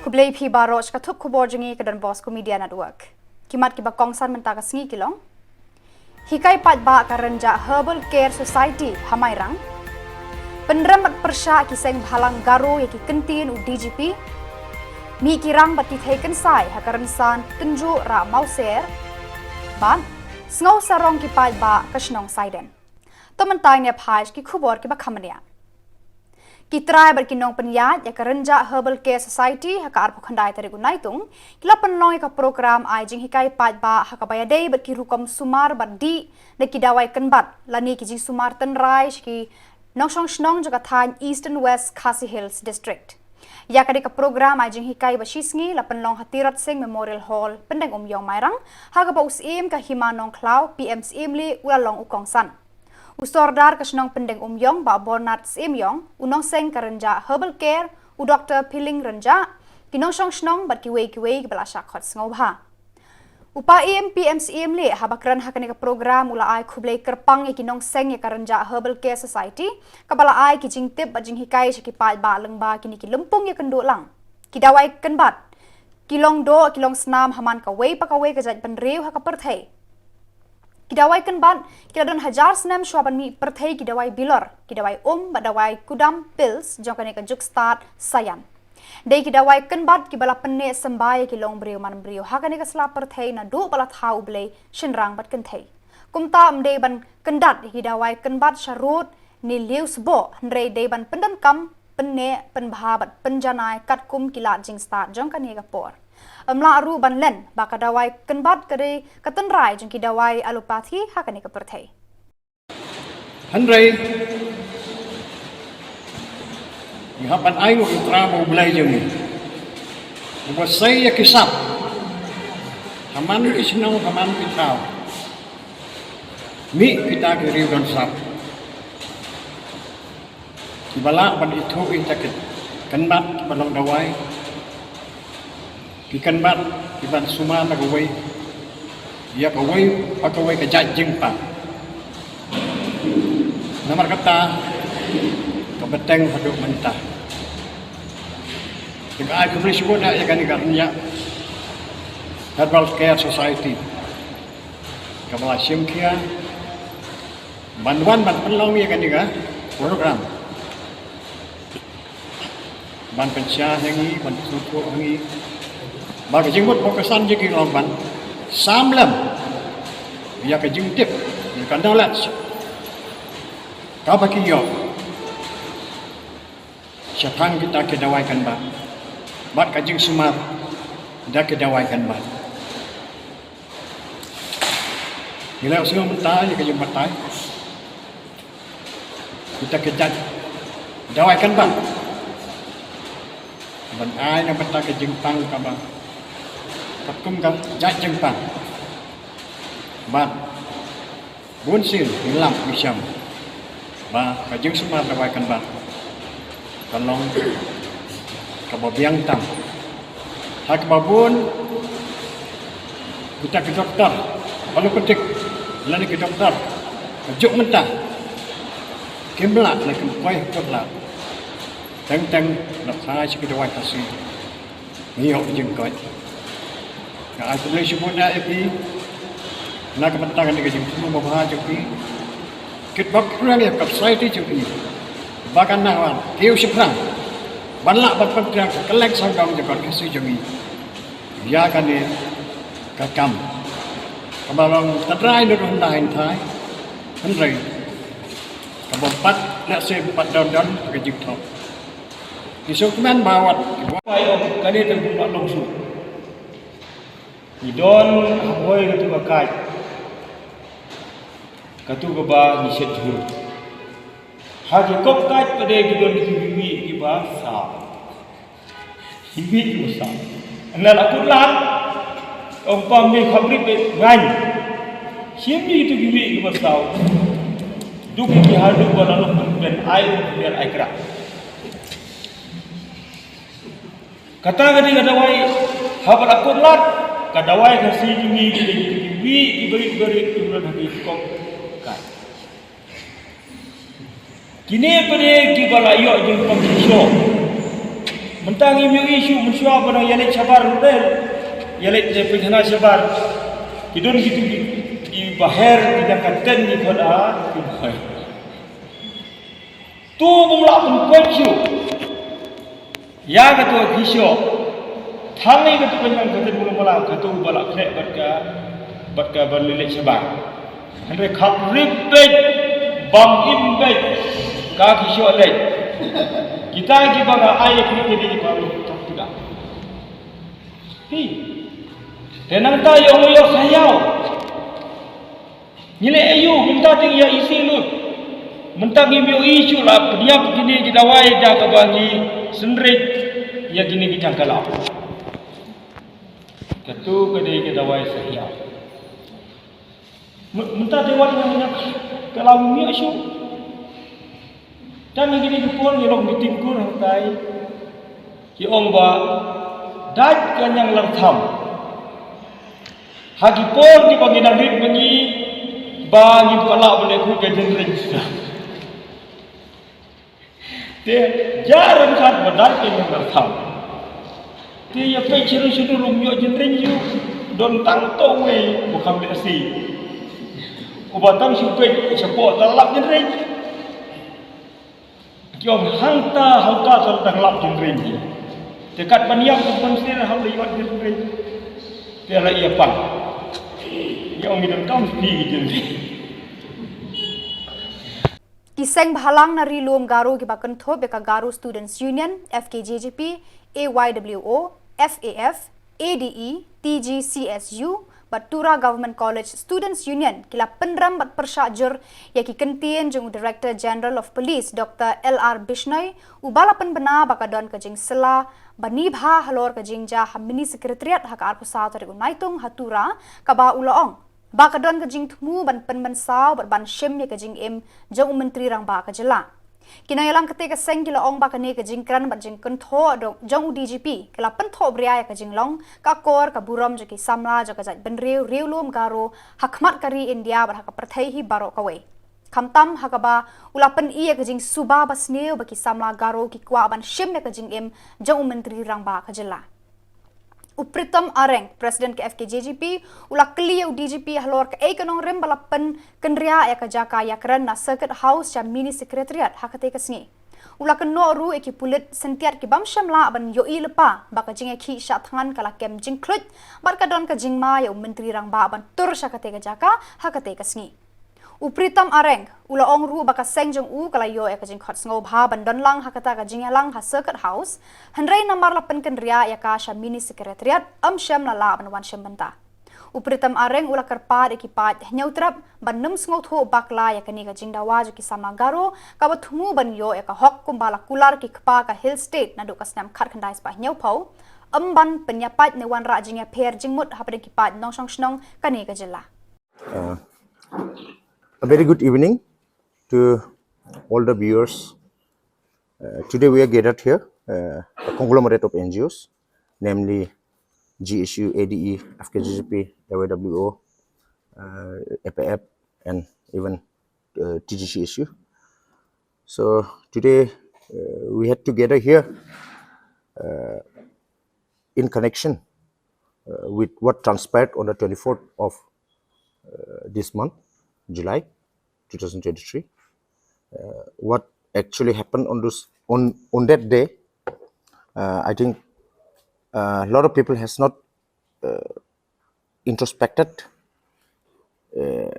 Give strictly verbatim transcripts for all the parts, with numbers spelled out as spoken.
Khublei phi baroh sha ka thup khubor jong ngi ka Don Bosco Media Network. Ki mat kiba kongsan mynta ka sngi ki long: Hikai paidbah ka Rynjah Herbal Care Society ha Mairang. Pynrem bad pyrshah ki seng bhalang Garo ïa ki kyntien u D G P. Mih ki rang bad ki thei kynsai ha ka rynsan Tynjuh Rah Mawser. Bad sngew sarong ki paidbah ka shnong Saiden. To mynta ngin ïa phai sha ki khubor kiba kham bniah. Ki trai bad ki nongpynïaid ïa ka Rynjah Herbal Care Society ha ka arphew khyndai tarik u Naitung ki la pynlong ïa ka program ai jinghikai paidbah ha kaba ïadei bad ki rukom sumar bad dih na ki dawai kynbat lane ki jingsumar tynrai sha ki nongshong shnong jong ka thaiñ Eastern West Khasi Hills District. Ïa kane ka program ai jinghikai ba shisngi la pynlong ha Tirot Sing Memorial Hall, Pyndengumiong, Mairang, ha kaba u Syiem ka Hima Nongkhlaw, P M Syiem leh, u la long u kongsan. U Sordar ka shnong Pyndengumiong, Bah Bernard Syiemiong, u nongseng ka Rynjah Herbal Care, u Doktor Philing Rynjah, ki nongshong shnong bad kiwei kiwei kiba la shah khot sngewbha. U Bah M P M Syiem leh, haba kren ha kane ka program, u la ai khublei kyrpang ïa ki nongseng ïa ka Rynjah Herbal Care Society, kaba la ai ki jingtip bad jinghikai sha ki paidbah lyngba kine ki lympung ïakynduh lang. Ki dawai kynbat ki long doh, ki long snam ha man kawei pa kawei ka jaitbynriew ha ka pyrthei. Ki dawai kynbat ki la don hajar snem shuwa ban mih pyrthei, ki dawai bilor, ki dawai um bad dawai kudam, pills, jong kane ka juk stad saian. Dei ki dawai kynbat kiba la pynneh symbai ïa ki longbriew manbriew ha kane ka sla pyrthei naduh ba la thaw U Blei shynrang bad kynthei. Kumta ym dei ban kyndat ïa ki dawai kynbat sharud ne liewsboh, hynrei dei ban pyndonkam, pynneh, pynbha bad pynjanai katkum ki lad jingstad jong kane ka por. Ym lah ruh ban len ba ka dawai kynbat ka dei ka tynrai jong ki dawai allopathy ha kane ka pyrthei. Hynrei ngi hap ban ainguh ïa U Trai bad U Blei jong ngi, uba sei ïa ki sap ha man ki shnong, ha man ki thaw. Mih kita ki riew don sap kiba lah ban ithuh ïa kita ki kynbat kiba long dawai, ki kynbat kiban sumar na kawei ïa kawei pa kawei ka jait jingpang. Namar kata ka bteng haduh mynta. Te ka ai khublei shibun ïa kane ka Rynjah Herbal Care Society kaba la shim khia ban wan ban pynlong ïa kane ka program, ban pynshai ha ngi, ban sngewthuh ha ngi ba ka jingmut ba ka san jong ngi long ban sam lem ïa ka jingtip, ïa ka knowledge kaba ki ïoh shaphang kita ki dawai kynbat bad ka jingsumar da ki dawai kynbat. Ngi la ïohsngew mynta ïa ka jingbatai kita ki jait dawai kynbat ban ai na bynta ka jingpang kaba katkum ka jait jingpang. Bad bun sien ngi lap ngi shem ba ka jingsumar dawai kynbat ka long kaba biang tam. Ha kaba bun kita ki doktor allopathic lane ki doktor ka juk mynta kim lah ne kim poi ha court lad, teng teng da phai sha ki dawai Khasi. Ngi ïoh jingkoit. Nga ai khublei shibun ïa phi na ka bynta kane ka jingthmu babha jong phi. Kit bok rang ïa ka society jong phi ba kan nang wan kiew shaphrang ban lah ban pyntrang ka kylleng sawdong jong ka Khasi jong ngi ïa kane ka kam kaba long tynrai naduh hyndai hynthai, hynrei kaba pat lehse pat don don ka jingthok. Ngi sngewkmen ba wat ki bor. Bai ong kane te bun ba long suk. Ngi don ha poi katu ka kait, katu kaba ngi shet jhur. Ha ki kop kait pat de ki don ki wiwi kiba saw. Ki wiwi kiba saw. Ynda la kut lad, ong pam ngi kham rip ngan. Shim ngi tu ki wiwi kiba saw. Duk ki haduh ba la long ben ai ben ai kra. Kata ka dei ka dawai haba la kut lad, ka dawai Khasi jong ngi ki dei ki wiwi ki barit barit ki barit ha ki kop kait. Kine pat de kiba la ïoh jingpang shisha. Mynta ngim ïohi shuh mynshuwa ba dang ïaleit shabar ruh de. Ïaleit de pynhana shabar. Ki don kitu ki, ki baher ki dang ka ten ki khot a ki boy. Tu bym lah pynkoit shuh. Ïa katu ki shuh. Tang ïa katu ka nyang ka ten mula mula katu ba lah khleh bad ka, bad ka ba leit shabar. Hynrei khap rip beit, bam im beit, ka ki shuh leit. Kita ki ba nga ai ki ki di ba lu tak tidak. Hi. Te nangta ïong ïong sayaw. Ngi leh aïu, mynta te ïa isi lut. Mynta ngim ïohi shuh la pynïap kine ki dawai da kaba ngi synreit ïa kine ki jingkhlaw. Katu ka dei ka dawai sahiaw. Mynta te wat ngi ïa ka la ngi ïohi shuh. Tang ïa kine ki por ngi long meeting kur hangtai. Ki ong ba dait ka ñiang lar tham. Ha ki por kiba ngi dang rit ma ngi ba ngim pat lah ban leh khuid ka jingring. Te ja ryngkat ba dait ka ñiang lar tham. Te ïa peit sha ri sha dur um ïoh jingring ïa u don tang to wei ba kham leh si. Uba tang shu peit shapoh ta lap jingring. Ki ong hangta hangta ta dang lap jingring hi. Te kat ban ïap ban sir ha la ïoh jingring. Te la ïa pan. Ki ong ngi dang kam pi jingring. Ki seng bhalang na Ri Lum Garo kiba kynthup ïa ka Garo Students Union, F K J G P, A Y W O, F A F, A D E, T G C S U, bad Tura Government College Students Union ki la pynrem bad pyrshah jur ïa ki kyntien jong u Director General of Police Doctor L R Bishnoi uba la pynbna ba ka don ka jingsylla bani bha halor ka jingjia ha Mini Secretariat ha ka arphew saw tarik u Naitung ha Tura kaba u la ong ba ka don ka jingthmu ban pynmynsaw bad ban shim ïa ka jingim jong u Myntri Rangbah ka jylla. Ki nongïalam katei ka seng ki la ong ba kane ka jingkren bad jingkynthoh jong u D G P ka la pynthoh bria ïa ka jinglong, ka akor, ka burom jong ki samla jong ka jaitbynriew Ri Lum Garo ha khmat ka ri India bad ha ka pyrthei hi baroh kawei. Khamtam ha kaba u la pyni ïa ka jingsuba basniew ba ki samla Garo ki kwah ban shim ïa ka jingim jong u Myntri Rangbah ka jylla. U Pritam Areng, President ka F K J G P, u la kylli ïa u D G P halor kaei ka nongrim ba la pynkynriah ïa ka jaka ïakren na Circuit House sha Mini Secretariat ha katei ka sngi. U la kynnoh ruh ïa ki pulit syntiat ki bym shym lah ban ïohi lypa ba ka jingïakhih shah thngan ka la kem jingkhluit bad ka don ka jingma ïa u Myntri Rangbah ban tur sha katei ka jaka ha katei ka sngi. U Pritam Areng u la ong ruh ba ka seng jong u ka la ïoh ïa ka jingkhot sngewbha ban don lang ha kata ka jingïalang ha Circuit House, hynrei namar la pynkynriah ïa ka sha Mini Secretariat, ym shym la lah ban wan shim bynta. U Pritam Areng u la kyrpad ïa ki paid Hynñiewtrep ban nym sngewthuh bakla ïa kane ka jingdawa jong ki samla Garo kaba thmu ban ïoh ïa ka hok kumba la kular ki kpa ka Hill State naduh ka snem khatkhyndai spah hynñiewphew, ym ban pynïapait ne wanrah jingïapher jingmut hapdeng ki paid nongshong shnong kane ka jylla. Uh, a very good evening to all the viewers. Uh, today we are gathered here, uh, a conglomerate of N G Os, namely G S U, A D E, F K J G P, A Y W O, uh, F A F, and even uh, T G C S U. So today uh, we had to gather here uh, in connection uh, with what transpired on the twenty-fourth of uh, this month, July two thousand twenty-three. Uh, what actually happened on those on on that day? Uh, I think uh, a lot of people has not uh, introspected uh,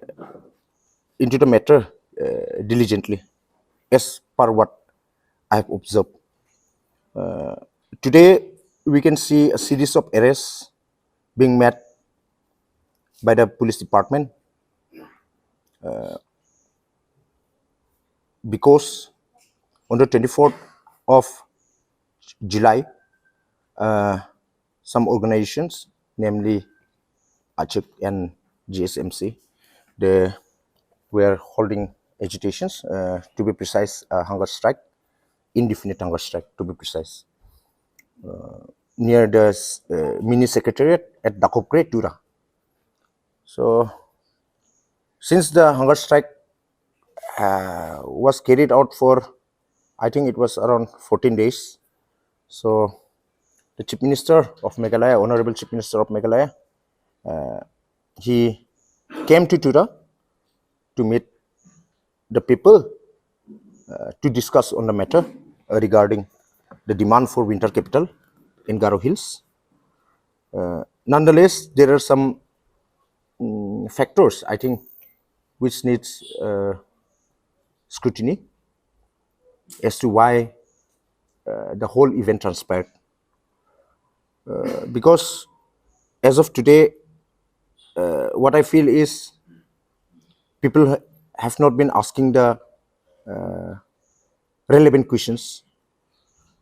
into the matter uh, diligently, as per what I have observed. Uh, today, we can see a series of arrests being made by the police department uh, because on the twenty-fourth of July, uh, some organizations, namely ACHIK and G S M C, they were holding agitations, uh, to be precise, a hunger strike, indefinite hunger strike, to be precise, uh, near the uh, mini secretariat at Dakopkre, Tura. So, since the hunger strike uh, was carried out for, I think it was around fourteen days. So the Chief Minister of Meghalaya, Honorable Chief Minister of Meghalaya, uh, he came to Tura to meet the people uh, to discuss on the matter uh, regarding the demand for winter capital in Garo Hills. Uh, nonetheless, there are some mm, factors, I think, which needs uh, scrutiny as to why uh, the whole event transpired. Uh, because as of today, uh, what I feel is people ha- have not been asking the uh, relevant questions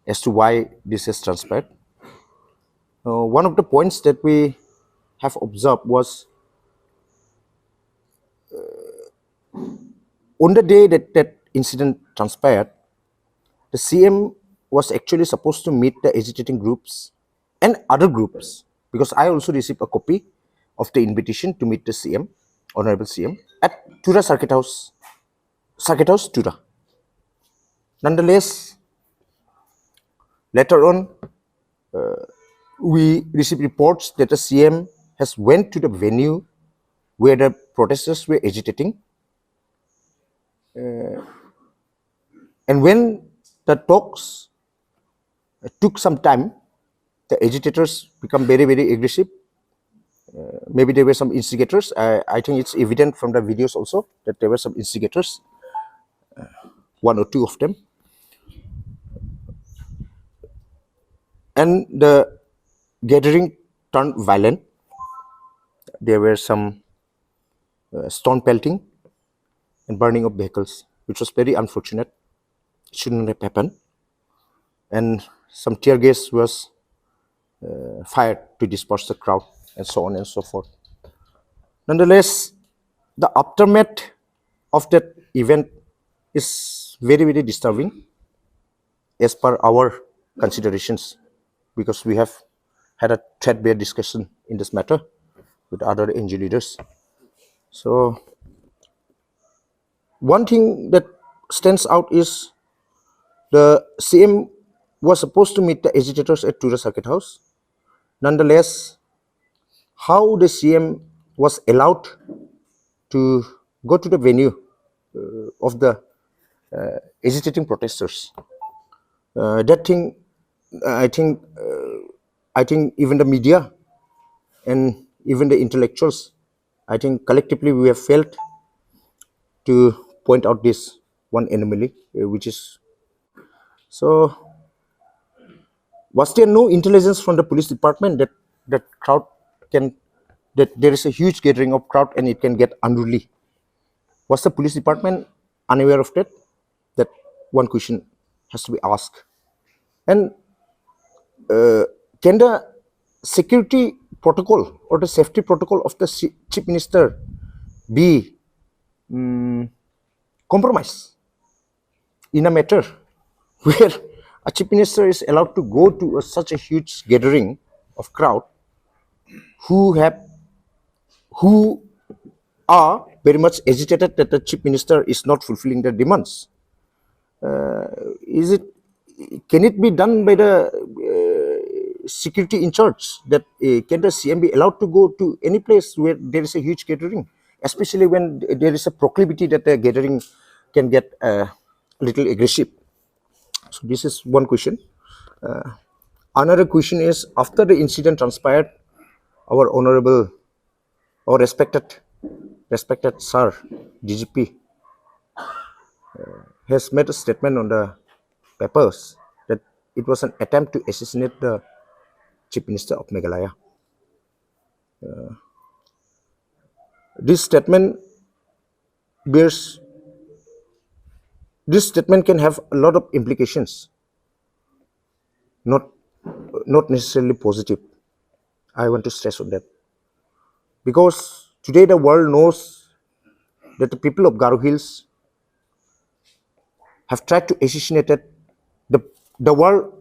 as to why this has transpired. Uh, one of the points that we have observed was uh, on the day that that incident transpired, the C M was actually supposed to meet the agitating groups and other groups, because I also received a copy of the invitation to meet the C M, Honorable C M, at Tura Circuit House, Circuit House, Tura. Nonetheless, later on, uh, we received reports that the C M has went to the venue where the protesters were agitating. Uh, and when the talks uh, took some time, the agitators become very, very aggressive. Uh, maybe there were some instigators. I, I think it's evident from the videos also that there were some instigators, uh, one or two of them. And the gathering turned violent. There were some uh, stone pelting and burning of vehicles, which was very unfortunate. It shouldn't have happened. And some tear gas was uh, fired to disperse the crowd, and so on and so forth. Nonetheless, the aftermath of that event is very, very disturbing as per our considerations, because we have had a threadbare discussion in this matter with other N G O leaders. So, one thing that stands out is the C M was supposed to meet the agitators at Tura Circuit House. Nonetheless, how the C M was allowed to go to the venue uh, of the uh, agitating protesters. Uh, that thing, I think, uh, I think even the media and even the intellectuals, I think collectively we have failed to point out this one anomaly, uh, which is so. Was there no intelligence from the police department that that crowd can that there is a huge gathering of crowd and it can get unruly? Was the police department unaware of that? That one question has to be asked. And uh, can the security protocol or the safety protocol of the si- chief minister be mm, compromised in a matter where a chief minister is allowed to go to a, such a huge gathering of crowd who have who are very much agitated that the chief minister is not fulfilling their demands? Uh, is it can it be done by the uh, security in charge that uh, can the C M be allowed to go to any place where there is a huge gathering, especially when there is a proclivity that the gathering can get uh, a little aggressive? So this is one question. Uh, another question is, after the incident transpired, our honorable, our respected, respected sir, D G P, uh, has made a statement on the papers that it was an attempt to assassinate the Chief Minister of Meghalaya. Uh, this statement bears, this statement can have a lot of implications, not, not necessarily positive. I want to stress on that. Because today the world knows that the people of Garo Hills have tried to assassinate the, the world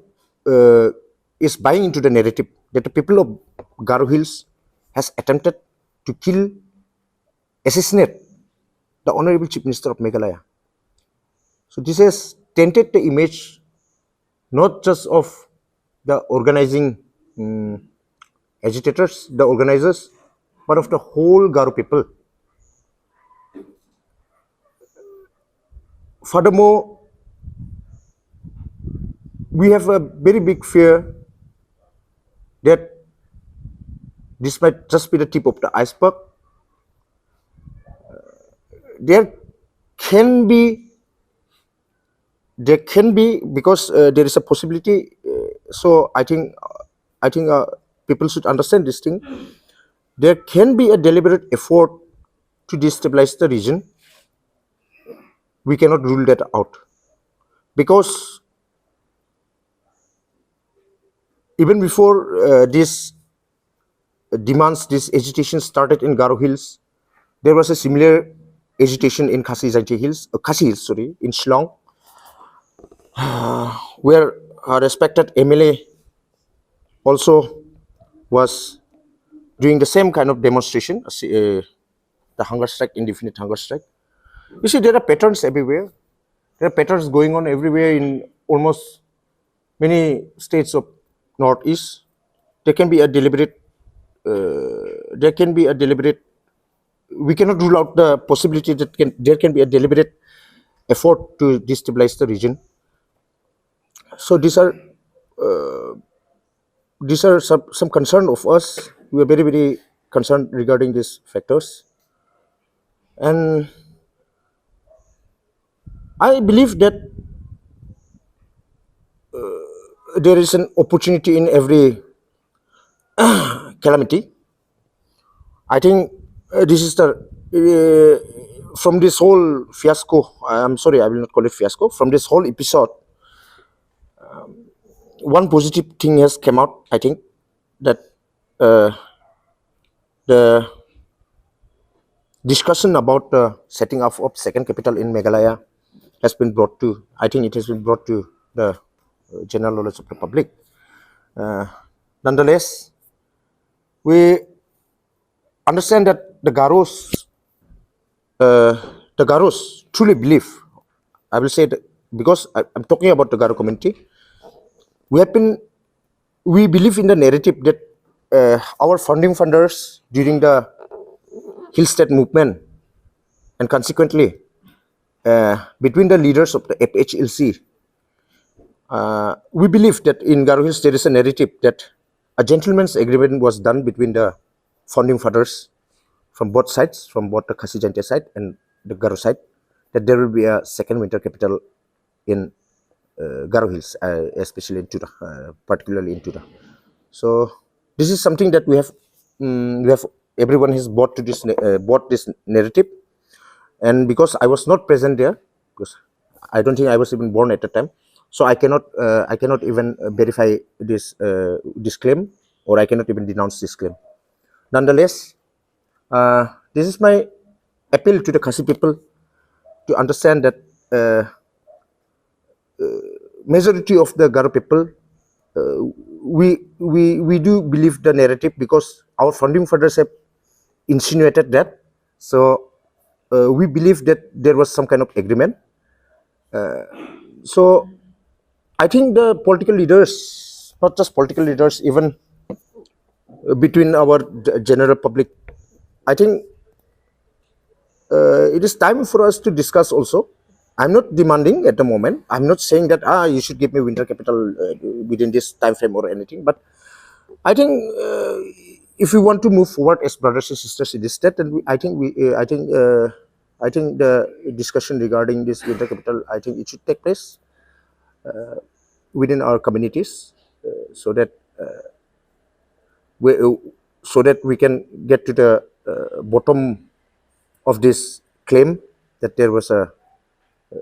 uh, is buying into the narrative that the people of Garo Hills has attempted to kill, assassinate the Honorable Chief Minister of Meghalaya. So this has tainted the image not just of the organizing, mm, agitators, the organizers, but of the whole Garo people. Furthermore, we have a very big fear that this might just be the tip of the iceberg. There can be, there can be, because, uh, there is a possibility. Uh, so I think, I think, uh, people should understand this thing. There can be a deliberate effort to destabilize the region. We cannot rule that out, because even before, uh, this demands, this agitation started in Garo Hills, there was a similar agitation in Khasi Jaintia Hills, uh, Khasi Hills, sorry, in Shillong, where a respected M L A also was doing the same kind of demonstration, uh, si-, uh, the hunger strike, indefinite hunger strike. You see, there are patterns everywhere. There are patterns going on everywhere in almost many states of Northeast. There can be a deliberate, uh, there can be a deliberate, we cannot rule out the possibility that can, there can be a deliberate effort to destabilize the region. So these are, uh, these are some, some concern of us. We are very, very concerned regarding these factors. And I believe that, uh, there is an opportunity in every calamity. I think, uh, this is the, uh, from this whole fiasco, I'm sorry, I will not call it fiasco, from this whole episode, um, one positive thing has come out, I think, that, uh, the discussion about the setting up of second capital in Meghalaya has been brought to, I think it has been brought to the, uh, general knowledge of the public. Uh, nonetheless, we understand that the Garos, uh, the Garos truly believe, I will say that because I, I'm talking about the Garo community, we have been, we believe in the narrative that, uh, our founding fathers during the Hill State movement and consequently, uh, between the leaders of the F H L C, uh, we believe that in Garo Hills there is a narrative that a gentleman's agreement was done between the founding fathers from both sides, from both the Khasi Jaintia side and the Garo side, that there will be a second winter capital in, uh, Garo Hills, uh, especially in Tura, uh, particularly in Tura. So this is something that we have, mm, we have, everyone has bought to this na-, uh, bought this narrative, and because I was not present there, because I don't think I was even born at the time, so I cannot, uh, I cannot even, uh, verify this, uh, this claim, or I cannot even denounce this claim. Nonetheless, uh, this is my appeal to the Khasi people to understand that, uh, uh, majority of the Garo people, uh, we, we, we do believe the narrative because our founding fathers have insinuated that. So, uh, we believe that there was some kind of agreement. Uh, so, I think the political leaders, not just political leaders, even, uh, between our g-, general public, I think, uh, it is time for us to discuss also. I'm not demanding at the moment. I'm not saying that, ah, you should give me winter capital, uh, within this time frame or anything. But I think, uh, if we want to move forward as brothers and sisters in this state, then we, I think we, uh, I think, uh, I think the discussion regarding this winter capital, I think it should take place, uh, within our communities, uh, so that, uh, we, uh, so that we can get to the, uh, bottom of this claim that there was a, uh,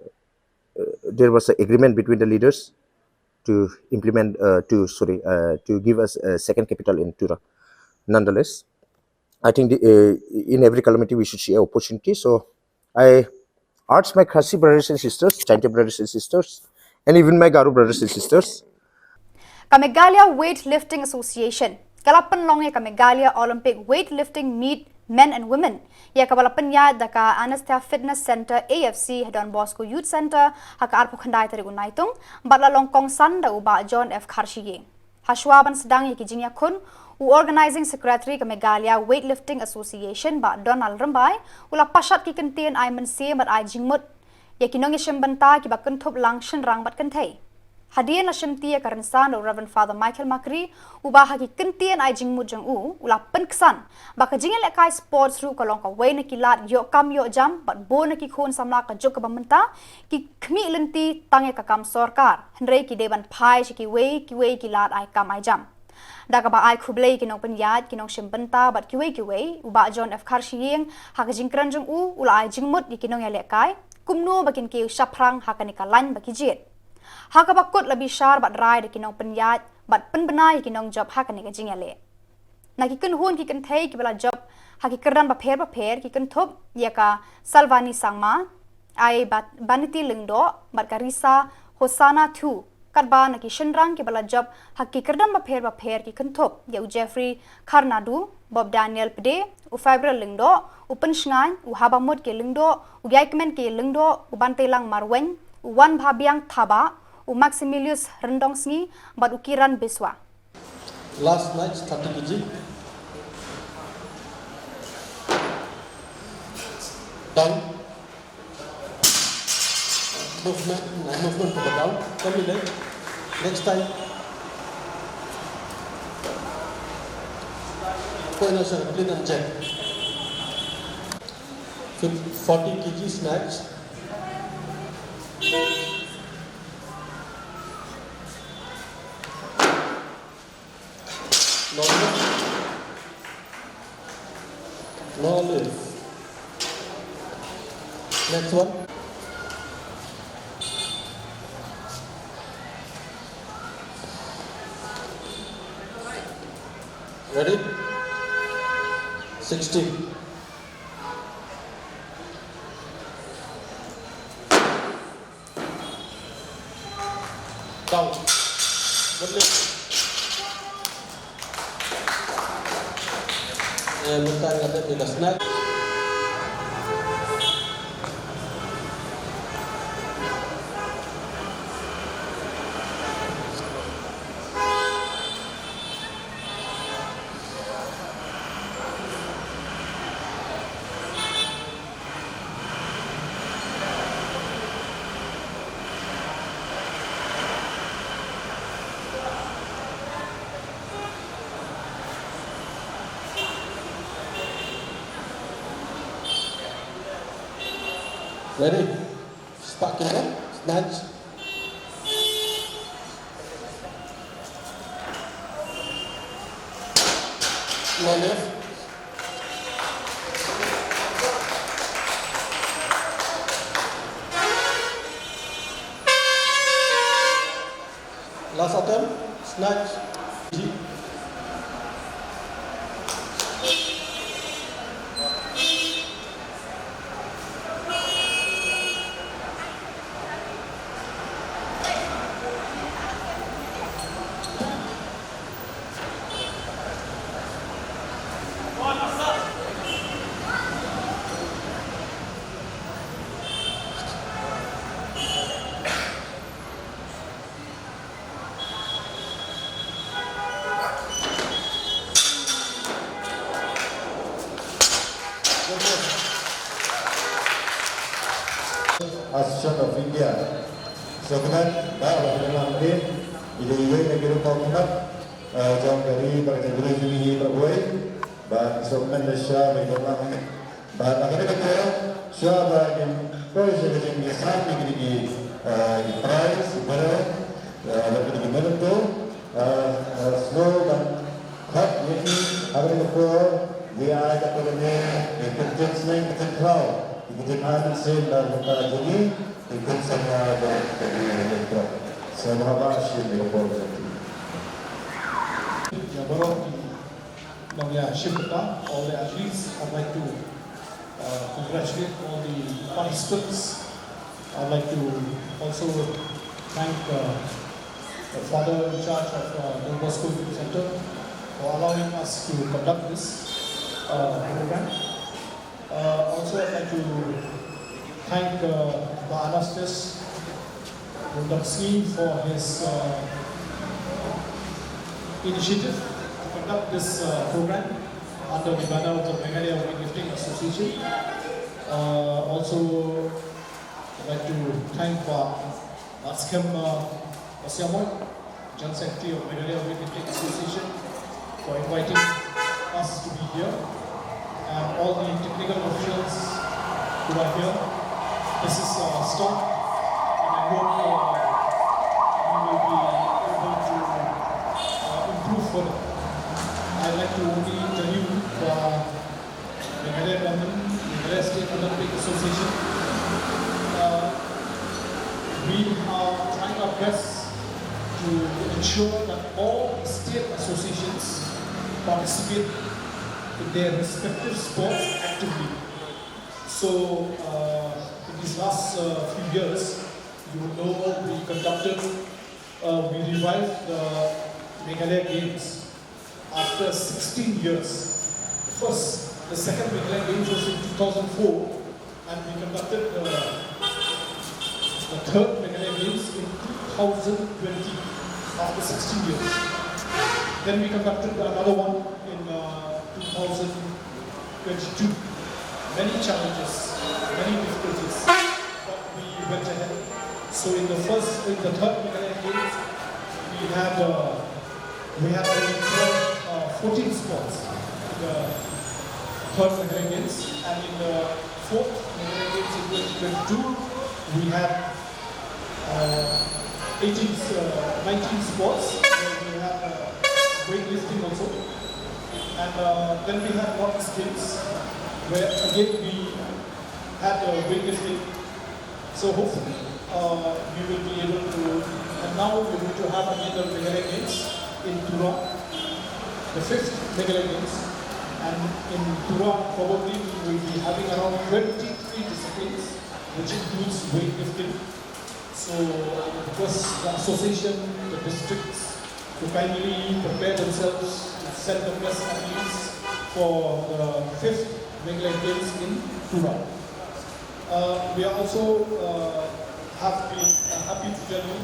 uh, there was an agreement between the leaders to implement, uh, to, sorry, uh, to give us a second capital in Tura. Nonetheless, I think the, uh, in every calamity we should see an opportunity. So I urge my Khasi brothers and sisters, Jaintia brothers and sisters, and even my Garo brothers and sisters. Ka Meghalaya Weightlifting Association ka la pynlong ïa ka Meghalaya Olympic Weightlifting Meet Men and Women, ïa kaba la pynïaid da ka Anesthesia Fitness Centre A F C ha Don Bosco Youth Centre ha ka arphew khyndai tarik u Naitung, bad la long kongsan da u Bah John F Kharshie. Hashwa ban sdang ïa ki jingïakhun, u Organising Secretary ka Meghalaya Weightlifting Association, Bah Donald Rymbai, u la pashat ki kyntien ai mynsiem bad ai jingmut ïa ki nongïashim bynta kiba kynthup lang shynrang bad kynthei. Hadien la shimti ïa ka rynsan da u Reverend Father Michael Makri, uba ha ki kyntien ai jingmut jong u, u la pynksan ba ka jingïalehkai sports ruh ka long kawei na ki lad ïoh kam ïoh jam, bad bun na ki khun samla ka juk kaba mynta ki khmih lynti tang ïa ka kam sorkar, hynrei ki dei ban phai sha kiwei kiwei ki lad ai kam ai jam. Da kaba ai khublei ïa ki nongpynïaid, ki nongshim bynta bad kiwei kiwei, u Bah John F Kharshiing, ha ka jingkren jong u, u la ai jingmut ïa ki nongïalehkai kumno ba kin kiew shaphrang ha kane ka lain ba ki jied. Ha kaba kut la bishar bad rai da ki nongpynïaid bad pynbna ïa ki nongjop ha kane ka jingïaleh. Na ki kynhun ki kynthei kiba la jop ha ki kyrdan bapher bapher ki kynthup ïa ka Salvani Sangma, Ai Ba-, Baniti Lyngdoh bad ka Risa Hosana Thu, katba na ki shynrang kiba la jop ha ki kyrdan bapher bapher ki kynthup ïa u Jeffrey Kharnadu, Bob Daniel Pde, u Fabriel Lyngdoh, u Pynshngaiñ, u Habamut K Lyngdoh, u Yaikmen K Lyngdoh, u Bantelang Marwein, u Wanbhabiang Thabah, u Maximilius Ryndongsngi bad u Kiran Biswa. Last snatch, thirty K G. Down. Movement, uh, movement to the down. Come in, eh? Next time. Point of clean and check. Fif-, forty K G snatch. No lift. No lift. Next one. Ready? Sixty. Down. Good lift. Eh, mynta nga dep ïa ka snatch. Ready? Start kita, snatch. No lift. Last attempt, snatch. Association of India. So, kumne, ba, ba, ba, ba, ba, ïa, ïa, ïa, ïa, ïa, kumne, eh, jong ka ri, ba, ka ri, ri, ri, ri, ba, boi, ba, so, kumne, sha, ba, ba, ba, Bad ha kane ka por, shuwa ba ngin poi sha ka jingïasam ïa kine ki, eh, ki prize, ki medal, eh, bad kine ki memento, eh, eh, sngewbha ban khot ïa ki ha kane ka por, ngi ai katto katne ki kyntien sneng, ki kyntien khraw, ki kyntien ai mynsiem na ka bynta jong ngi, ki kyntien samla jong ka jingïaleh. Sngewbha ban shim ïa ka por jong ki. Ïa baroh ki nongïashim bynta, all the athletes. I'd like to, uh, congratulate all the participants. I'd like to also thank, uh, the father in charge of, uh, Don Bosco Youth Center for allowing us to conduct this, uh, program. Uh, also, I'd like to thank, uh, Bah Anastas Ryndongsngi for his, uh, initiative to conduct this uh, program under the banner of the Meghalaya Weightlifting Association. Uh, also, I'd like to thank uh, Matskem uh, Basiamoi, General Secretary of Meghalaya Weightlifting Association, for inviting us to be here, and all the technical officials who are here. This is a start, and I hope uh, we will be able to uh, improve further. I'd like to only tell you, uh, Meghalaya Government, Meghalaya State Olympic Association, uh, we are trying our best to ensure that all state associations participate in their respective sports actively. So, uh, in these last uh, few years, you know, we conducted, uh, we revived the Meghalaya Games after sixteen years. First, the second Meghalaya Games was in two thousand four, and we conducted the, the third Meghalaya Games in two thousand twenty, after sixteen years. Then we conducted another one in uh, two thousand twenty-two. Many challenges, many difficulties, but we went ahead. So in the first, in the third Meghalaya Games, we had uh, we had only twelve, uh, fourteen sports in the third Meghalaya Games, and in the fourth Meghalaya Games in twenty twenty-two, we had uh, eighteen, uh, nineteen sports, where we had uh, weightlifting also. And uh, then we had Northeast Games, where again we had uh, weightlifting. So hopefully uh, we will be able to, and now we are going to have again the Meghalaya Games in Tura, the fifth Meghalaya Games. And in Tura, probably we will be having around twenty-three disciplines, which includes weightlifting. So I request the association, the districts to kindly prepare themselves to send the best athletes for the fifth Meghalaya Games in Tura. Uh, we are also uh, have been uh, happy to tell you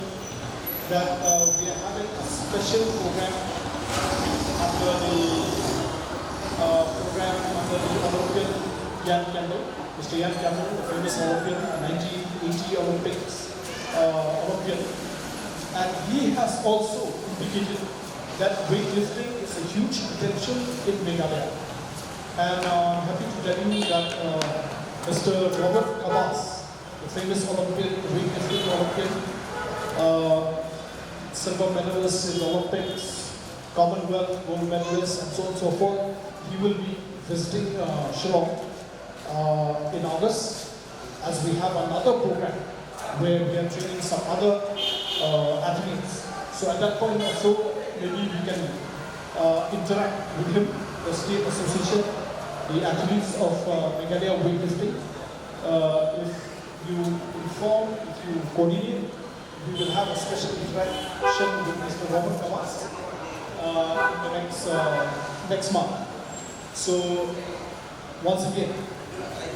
that uh, we are having a special program under the uh, program under the Olympian Ian Campbell. Mister Ian Campbell, a famous Olympian, a nineteen eighty Olympics uh, Olympian, and he has also indicated that weightlifting is a huge potential in Meghalaya. And uh, I'm happy to tell you that uh, Mister Robert Kabas, the famous Olympian, weightlifting Olympian, uh, silver medalist in the Olympics, Commonwealth gold medalist, and so on and so forth, he will be visiting uh, Shillong uh, in August, as we have another program where we are training some other uh, athletes. So at that point also, maybe we can uh, interact with him, the state association, the athletes of uh, Meghalaya weightlifting. Uh, if you inform, if you coordinate, we will have a special interaction with Mister Robert Kamas uh, in the next uh, next month. So once again,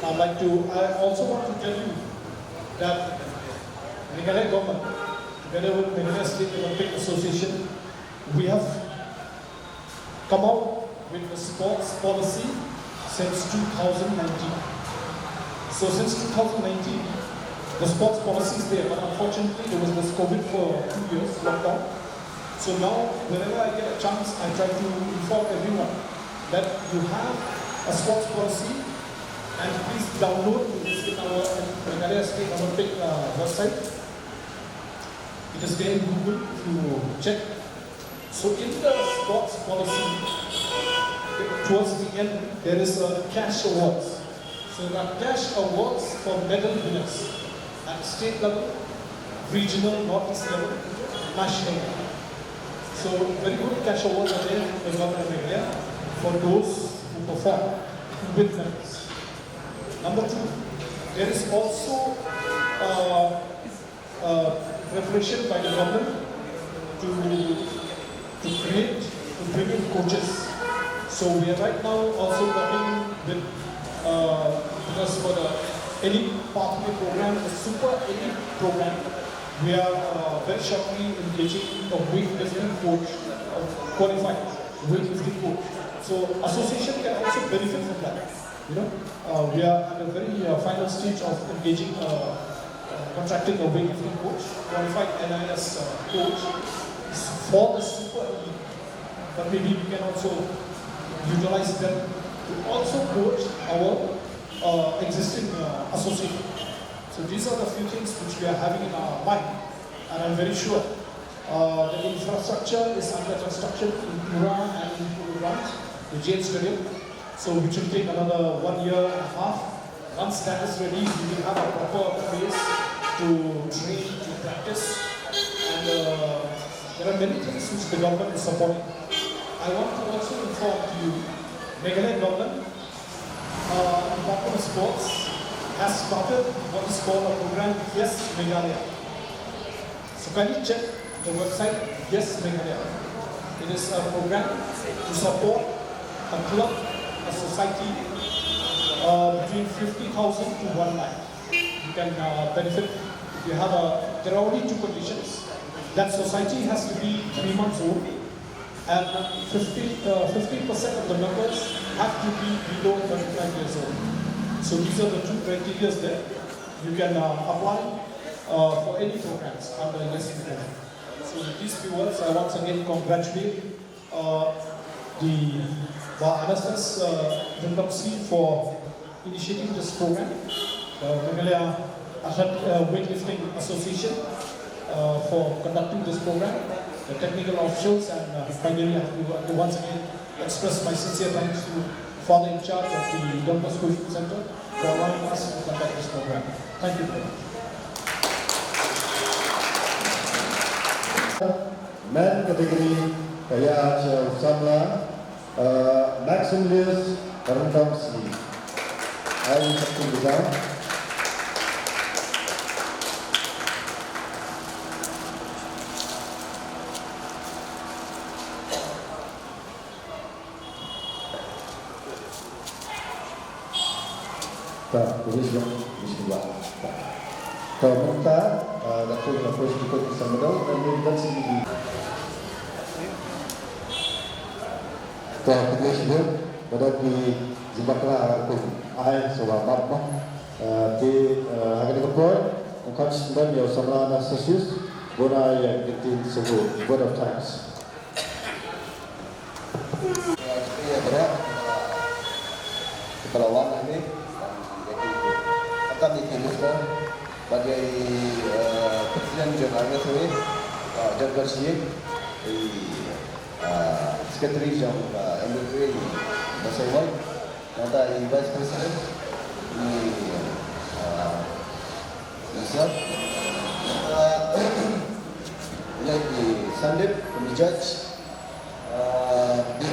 I'd like to. I also want to tell you that Meghalaya government, together with Meghalaya State Olympic Association, we have come out with the sports policy since two thousand nineteen. So since two thousand nineteen, the sports policy is there, but unfortunately there was this COVID for two years, lockdown. So now, whenever I get a chance, I try to inform everyone that you have a sports policy, and please download this in our Meghalaya State Olympic uh, website. It is there in Google if you check. So in the sports policy, towards the end, there is a cash awards. So there are cash awards for medal winners at state level, regional, northeast level, national level. So very good cash awards are there in the government of India for those who perform, who win medals. Number two, there is also uh, uh, preparation by the government to, to create, to bring in coaches. So we are right now also working with, uh, because for the elite pathway program, the super elite program, we are uh, very shortly engaging a weightlifting coach qualified weightlifting coach. So association can also benefit from that. You know, uh, we are at a very uh, final stage of engaging, uh, uh, contracting a weightlifting coach, qualified N I S uh, coach for the super elite. But maybe we can also utilize them to also coach our uh, existing uh, associate. So these are the few things which we are having in our mind, and I'm very sure uh, the infrastructure is under construction in Tura and in Gurugram, the Jain Stadium. So which will take another one year and a half. Once that is ready, we will have a proper place to train, to practice, and uh, there are many things which the government is supporting. I want to also inform to you, Meghalaya government, uh, Department of Sports has started what is called a program, Yes Meghalaya. So kindly check the website, Yes Meghalaya. It is a program to support a club, a society, uh, between fifty thousand to one lakh. You can uh, benefit if you have a. There are only two conditions. That society has to be three months old, and fifty, uh, fifty percent of the members have to be below thirty-five years old. So these are the two criteria there. You can uh, apply uh, for any programs under Yes Meghalaya. So with these few words, I once again congratulate uh, the Bah Anastasia uh, Ryndoksi for initiating this program, the Meghalaya Athlet- uh, Weightlifting Association uh, for conducting this program, the technical officials, and uh, finally I have to, I have to once again express my sincere thanks to Father in charge of the Don Bosco Youth Center for allowing us to conduct this program. Thank you very much. Men category ka ïa cha u samla uh, Maximilius Random Sneak. Ai, satu bidang. Ta, kuris dong, bismillah. Ta, mynta, ah, da tu na kuris tu kuris samdong, dan ni dan sini. Ta, kuris dong, pada di Zimbakra tu, ai, sebab apa? Ah, di, ah, hari ni kepon, engkau sembilan ya, sama ada sesus, bona ya, kita sebut, word of thanks. Ïa, ïa, baroh, kiba la wan hangne, bad ïa ki, khamtam ïa ki minister, bad ïa i, eh, president jong ka M S W A, eh, John Kyrshie, i, eh, secretary jong, eh, M S W A, i Basaiawmoit, nangta i vice president, i, eh, Yes, sir. Uh, like the Sandip, the judge, uh, the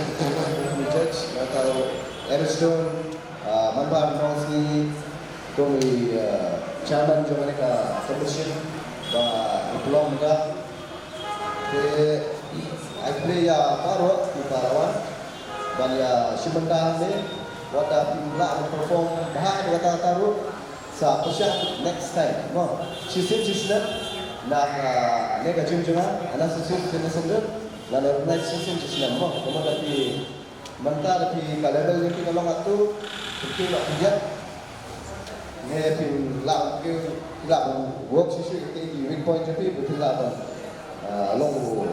judge, uh, Ariston, uh, Manbar Nongsi, the, uh, chairman jong ka commission, ba, Uplong da. Te, I play ya baroh, ki baroh. Ban ïa shim bynta ne, wat la phin lah perform bha ne kata taruh. Sa pyrshah next time, mo. Shisien shisnem, na, ah, ne ka jingïalang, ana shisien shisnem, na organize shisien shisnem, mo. Kumba da phi, mynta da phi ka level ne phi ka long atu, phi la phi ïa. Ne phi la phi la work shisien ki weak point phi, phi la ban, ah, long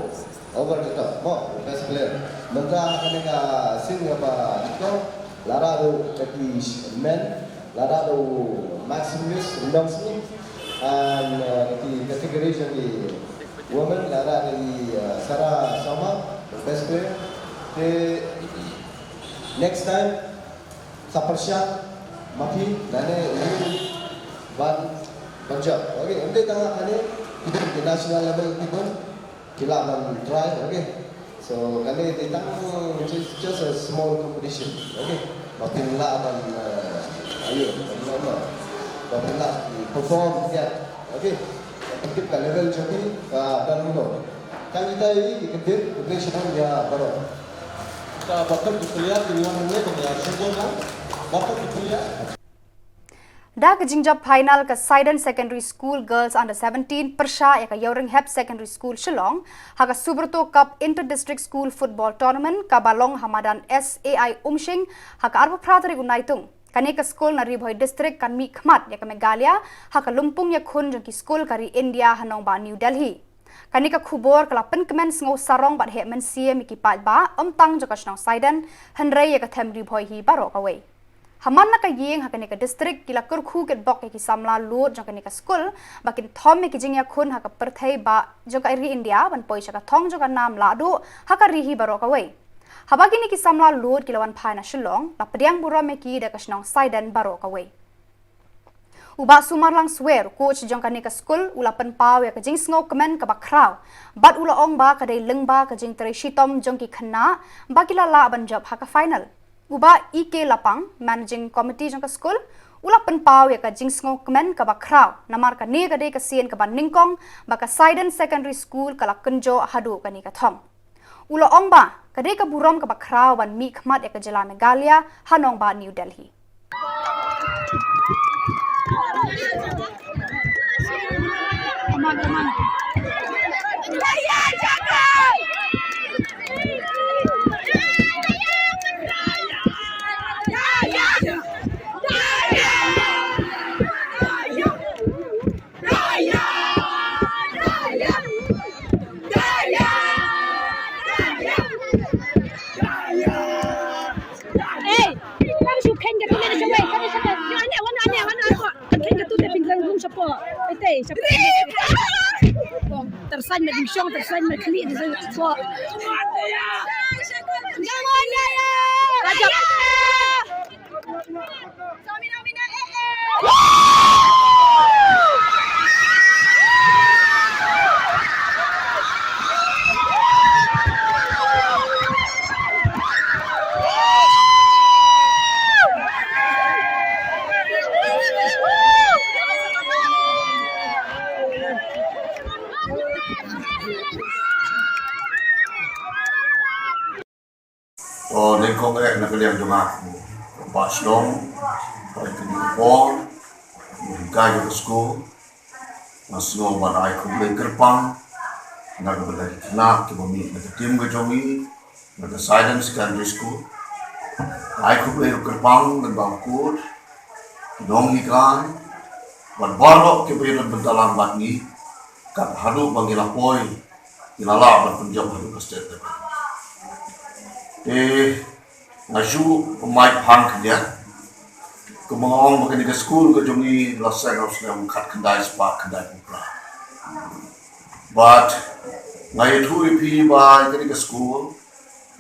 over the top, mo, best player. Mynta kane ka sing ba ito, lada u kati men, lada u Maximus Random Sneak, and, uh, kati category jong ki women, lada kati, uh, Sarah Sharma, best player. Te next time, sa pyrshah, ma phi, nane, ban, ban jop. Okay, ym dei tang kane, ki national level ki bun, ki lah ban try, okay. So, kane dei tang just, just a small competition, okay. Ba phin lah ban, uh, ayo, ban, ban, ba phin lah perform, yeah, okay. Keep ka level jong phi, uh, don mo. Kan kita i, i kedip, kedip semua dia baru. Ka bottom tu player, di luar ni, dia semua kan. Bottom tu player. Da ka jingjop final ka Saiden Secondary School Girls Under seventeen pyrshah ïa ka Ïawrynghep Secondary School Shillong ha ka Subrata Cup Inter District School Football Tournament kaba long ha madan S A I Umshing ha ka arphew phra tarik u Naitung. Kane ka skul na Ri Bhoi District kan mih khmat ïa ka Meghalaya ha ka lympung ïakhun jong ki skul ka ri India ha nongbah New Delhi. Kane ka khubor ka la pynkmen sngewsarong bad heh mynsiem ïa ki paidbah ym tang jong ka shnong Saiden hynrei ïa ka them Ri Bhoi hi baroh kawei. Ha man la ka ïing ha kane ka district ki la kyrkhu kitbok ïa ki samla lud jong kane ka skul ba kin thom ïa ki jingïakhun ha ka pyrthei bah jong ka ri India ban poi sha ka thong jong ka nam lahduh ha ka ri hi baroh kawei. Haba kine ki samla lud ki la wan phai na Shillong la pdiang burom ïa ki da ka shnong Saiden baroh kawei. U Bah Sumarlang Swer, coach jong kane ka skul, u la pynpaw ïa ka jingsngewkmen kaba khraw bad u la ong ba ka dei lyngba ka jingtrei shitom jong ki khynnah ba ki la lah ban jop ha ka final. U Bah E K Lapang, managing committee jong ka skul, u la pynpaw ïa ka jingsngewkmen kaba khraw namar kane ka dei ka sien kaba nyngkong ba ka Saiden Secondary School ka la kynjoh haduh kane ka thong. U la ong ba ka dei ka burom kaba khraw ban mih khmat ïa ka jylla Meghalaya ha nongbah New Delhi. Ei, kan shu khein ka tu ne sha wei, kan shu khein. Yo, ane, wan, ane, wan, ane. Kan khein ka tu te pynrang rum sha po. Ei, te, sha po. Tyrsan me ding shong, tyrsan me khlieh, tyrsan po. Rajab. To, nyngkong eh na ka liang jong nga u Bah Shnong, ba ïa kane ka por, u hikai jong ka skul, nga sngew ban ai khublei kyrpang na ka bynta ki khynnah kiba mih na ka tim ka jong ngi na ka Saiden Secondary School. Ai khublei kyrpang lyngba u coach, ki nonghikai bad baroh kiba ïadon bynta lang bad ngi, kat haduh ba ngi la poi, ngi la lah ban pynjop haduh ka state level. Te nga shu pynmih phang khyndiat. Kumba nga ong ba kane ka skul ka jong ngi la seng ha u snem khatkhyndai spah khyndaiphew phra. Bad nga ïathuh ïa phi ba kane ka skul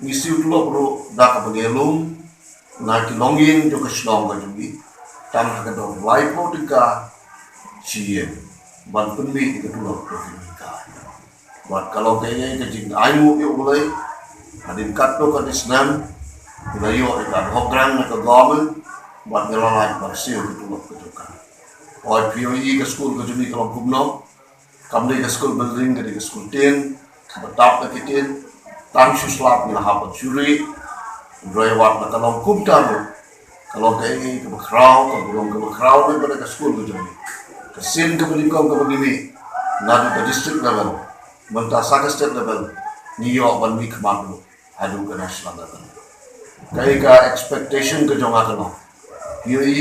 ngi siew tulop ruh da kaba ngi lum na ki longïing jong ka shnong ka jong ngi, tang ha ka dor laiphew tyngka shi ïing ban pynmih ïa ka tulop ka jong ngi ka. Bad ka long kaei kaei ka jingainguh ïa U Blei. Hadien katto katne snem ngi la ïoh ïa ka ad hoc grant na ka government bad ngi la lait ban siew ïa ka tulop ka jong ka. Hooid, phi ïohi ka skul ka jong ngi ka long kumno. Kam dei ka skul building, ka dei ka skul tin kaba tap da ki tin. Tang shu slap ngi la hap ban shu rieh. Hynrei wat la ka long kumta ruh, ka long kaei kaei kaba khraw, ka burom kaba khraw na ka bynta ka skul ka jong ngi. Ka sien kaba nyngkong kaba ngi mih naduh ka district level, mynta sa ka state level, ngi ïoh ban mih khmat ruh haduh ka national level. Kaei ka expectation ka jong nga ka long, phi ïohi,